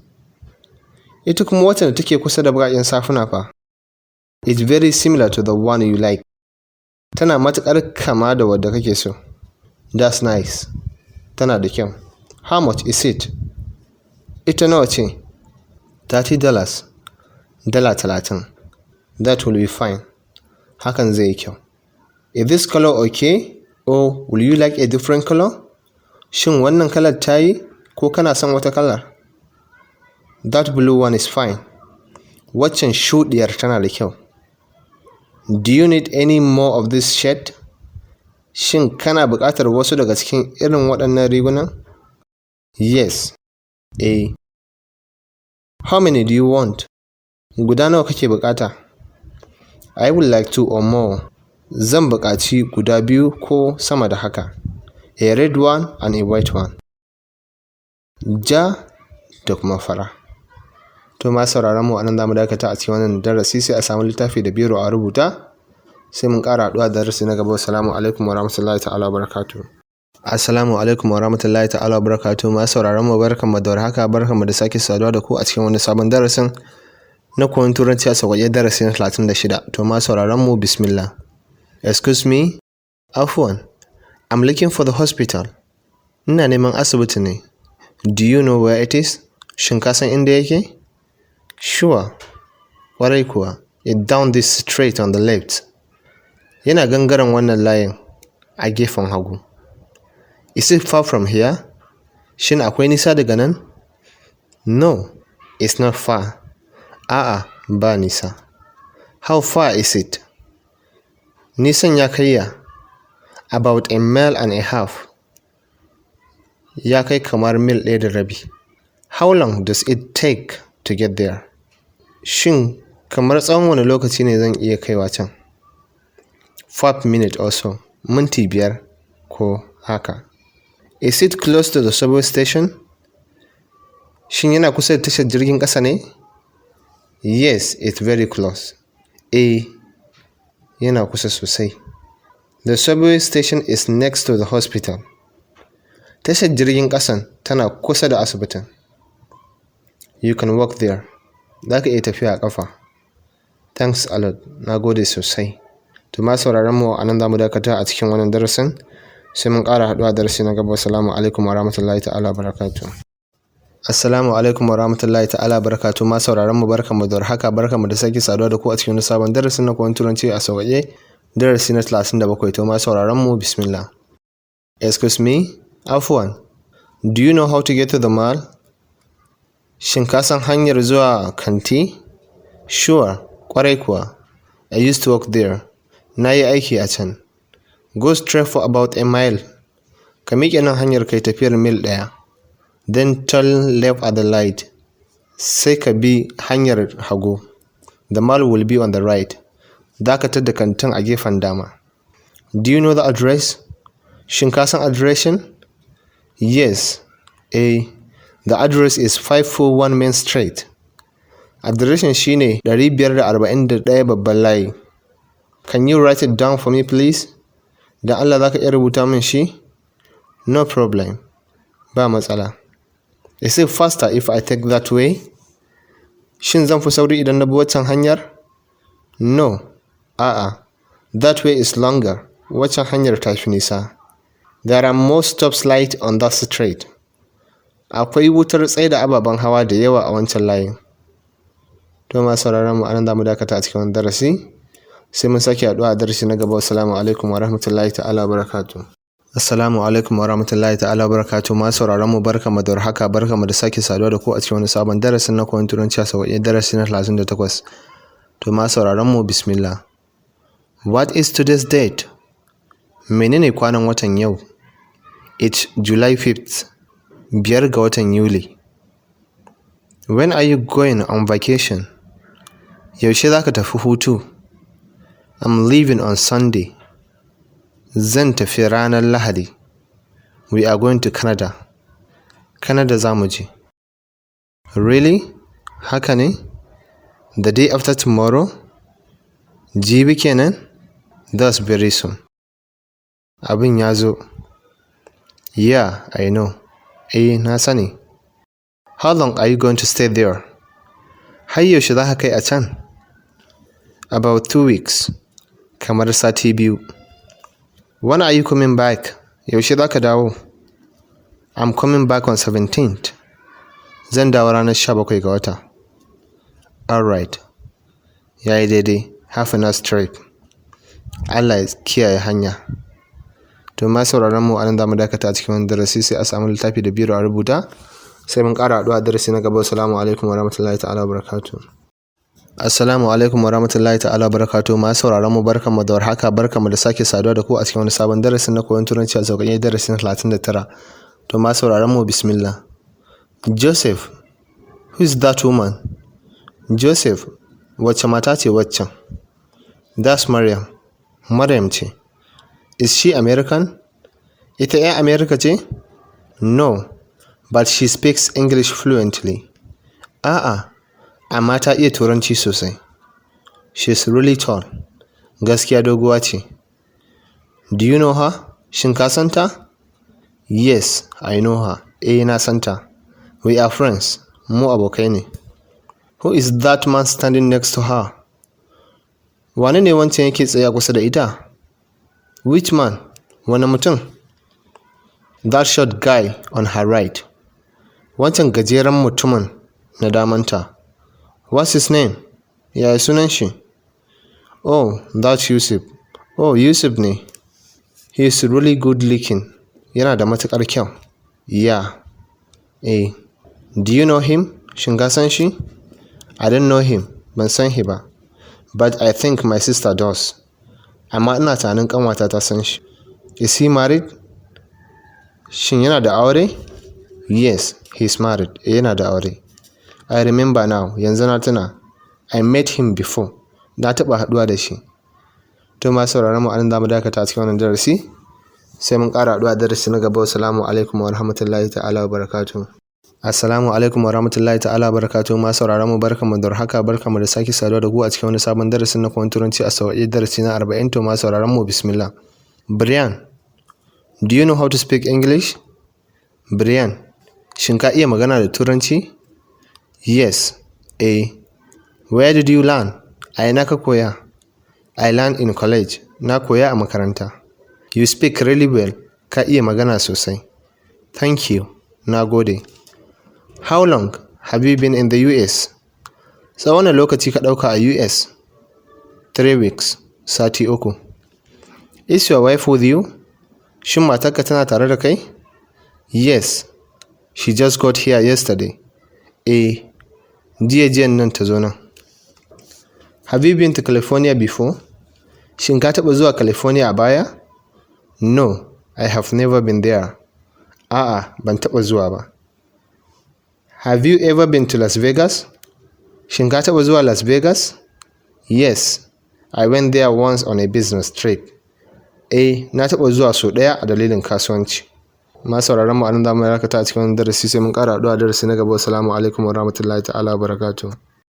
Ita kuma waccan da take kusa da baƙaƙen safuna fa? It's very similar to the one you like. Tana matuƙar kama da wadda kake so. That's nice. Tana da kyau. How much is it? Ita nawa ce? $30. $30. That will be fine. Hakan zai yi kyau. Is this color okay or will you like a different color? Shin wannan kalar ta yi ko kana son wata kalar? That blue one is fine. Waccan shuɗiyar tana da kyau. Do you need any more of this shirt? Shin kana buƙatar wasu daga cikin irin waɗannan rigunan? Yes. Eh. How many do you want? Guda nawa kake buƙata? I would like two or more. Zan buƙaci guda biyu ko sama da haka. A red one and a white one. Ja da kuma fara. To, masu sauraron mu, anan zamu dakata a cikin wannan darasi, sai a samu littafi da biro a rubuta. Sai mun ƙara haɗuwa darasi na gaba. Assalamu alaikum wa rahmatullahi ta'ala wa barakatuh. Assalamu alaikum wa rahmatullahi ta'ala wa barakatuh. Masu sauraron mu, barkanmu da warhaka, barkanmu da sake saduwa da ku a cikin wani sabon darasin na koyon Turanci a sauƙaƙe, darasi na 36. To, masu sauraron mu, bismillah. Excuse me, afwan. I'm looking for the hospital. Ina neman asibiti ne. Do you know where it is? Shin ka san inda yake? Sure. Ƙwarai kuwa. It's down this street on the left. Yana gangaren wannan layin a gefen hagu. Is it far from here? Shin akwai nisa daga nan? No, it's not far. A'a, ba nisa. How far is it? Nisan ya kai ya? About a mile and a half. Ya kai kamar mil ɗaya da rabi. How long does it take to get there? Shin kamar tsawon wane lokaci ne zan iya kaiwa can? 5 minutes or so. Minti 5 ko haka. Is it close to the subway station? Shin yana kusa da tashar jirgin ƙasa ne? Yes, it's very close. Eh, yana kusa sosai. The subway station is next to the hospital. Tashar jirgin ƙasan tana kusa da asibitin. You can walk there. Za ka iya tafiya a ƙafa. Thanks a lot. Na gode sosai. To, masu sauraron mu, a nan za mu dakata a cikin wannan darasin. Sai mun ƙara haɗuwa darasi na gaba. Assalamu alaikum wa rahmatullahi ta'ala barakatuh. Assalamu alaikum wa rahmatullahi ta'ala barakatuh. Masu sauraron mu, barkanmu da warhaka, barkanmu da sake saduwa da ku a cikin wani sabon darasin na koyon Turanci a sauƙaƙe, darasi na 37. To, masu sauraron mu, bismillah. Excuse me, afwan. Do you know how to get to the mall? Shin ka san hanyar zuwa kanti? Sure, ƙwarai kuwa. I used to work there. Na yi aiki a can. Go straight for about a mile. Ka miƙe nan hanyar kai tafiyar mil ɗaya. Then turn left at the light. Sai ka bi hanyar hagu. The mall will be on the right. Za ka tadda kantin a gefen dama. Do you know the address? Shin ka san adireshin? Yes. Eh. The address is 541 Main Street. Adireshin shine 541 Babban Layi. Can you write it down for me, please? Dan Allah za ka iya rubuta min shi? No problem. Ba matsala. Is it faster if I take that way? Shin zan fi sauri idan na bi waccan hanyar? No. A'a. That way is longer. Waccan hanyar ta fi nisa. There are more stop lights on that street. Akwai wutar tsaida ababen hawa da yawa a wancan layin. To, masu sauraron mu, anan za mu dakata a cikin wannan darasi. Sai mun sake haɗuwa a darasi na gaba. Assalamu alaikum wa rahmatullahi ta'ala wa barakatuh. Assalamu alaikum wa rahmatullahi ta'ala wa barakatuh. Masu sauraron mu, barkamu da warhaka, barkamu da sake saduwa da ku a cikin wani sabon darasin na koyon Turanci a sauƙaƙe, darasi na 38. To, masu sauraron mu, bismillah. What is today's date? Menene kwanan watan yau? It's July 5th. 5 ga watan Yuli. When are you going on vacation? Yaushe za ka tafi hutu? I'm leaving on Sunday. Zan tafi ranar Lahadi. We are going to Canada. Canada za mu je. Really? Haka ne? The day after tomorrow? Jibi kenan? That's very soon. Abin ya zo. Yeah, I know. Eh, na sani. How long are you going to stay there? Har yaushe za ka kai a can? About 2 weeks. Kamar sati 2. When are you coming back? Yaushe za ka dawo? I'm coming back on 17th. Zan dawo ranar 17 ga wata. Alright. Ya yi daidai. Have a nice trip. Allah ya kiyaye hanya. To, masu sauraron mu, anan za mu dakata a cikin wannan darasi, sai a samu littafi da biro a rubuta. Sai mun ƙara haɗuwa a darasi na gaba. Assalamu alaikum wa rahmatullahi ta'ala wa barakatuh. Assalamu alaikum wa rahmatullahi ta'ala wa barakatuh. Masu sauraron mu, barkanmu da warhaka, barkanmu da sake saduwa da ku a cikin wani sabon darasin na koyon Turanci a sauƙaƙe, darasi na 39. To, masu sauraron mu, bismillah. Joseph, who is that woman? Joseph, wacce mata ce waccan? That's Maryam. Maryam ce. Is she American? Ita 'yar America ce? No, but she speaks English fluently. A'a, amma ta iya Turanci sosai. She's really tall. Gaskiya doguwa ce. Do you know her? Shin ka san ta? Yes, I know her. Eh, na san ta. We are friends. Mu abokai ne. Who is that man standing next to her? Wane ne wancan yake tsaye a kusa da ita? Which man? Wane mutum? That short guy on her right. Wancan gajeren mutumin na damanta. What's his name? Yaya sunan shi? Oh, that's Yusuf. Oh, Yusuf ne. He is really good looking. Yana da matuƙar kyau. Yeah. Eh. Do you know him? Shin ka san shi? I don't know him. Ban san shi ba. But I think my sister does. Amma ina tunanin ƙanwata ta san shi. Is he married? Shin yana da aure? Yes, he is married. Eh, yana da aure. I remember now. Yanzu na tuna. I met him before. Na taɓa haɗuwa da shi. To, masu sauraron mu, anan zamu dakata a cikin wannan darasi. Sai mun ƙara haɗuwa a darasi na gaba. Assalamu alaikum wa rahmatullahi ta'ala wa barakatuh. Assalamu alaikum wa rahmatullahi ta'ala wa barakatuh. Masu sauraron mu, barkanmu da warhaka, barkanmu da sake saduwa da ku a cikin wani sabon darasin na koyon Turanci a sauƙaƙe, darasi na 40. To, masu sauraron mu, bismillah. Brian, do you know how to speak English? Brian, shin ka iya magana da Turanci? Yes. Eh. Where did you learn? A ina ka koya? I learned in college. Na koya a makaranta. You speak really well. Ka iya magana sosai. Thank you. Na gode. How long have you been in the US? Tsawon wane lokaci ka ɗauka a US? 3 weeks. Sati 3. Is your wife with you? Shin matarka tana tare da kai? Yes. She just got here yesterday. Eh, jiya jiyan nan ta zo nan. Have you been to California before? Shin ka taɓa zuwa California a baya? No, I have never been there. A'a, ban taɓa zuwa ba. Have you ever been to Las Vegas? Shin ka taɓa zuwa Las Vegas? Yes, I went there once on a business trip. Eh, na taɓa zuwa sau ɗaya a dalilin kasuwanci. Masu sauraron mu, anan zamu dakata a cikin wannan darasi, sai mun ƙara haɗuwa a darasi na gaba. Assalamu alaikum wa rahmatullahi ta'ala wa barakatuh.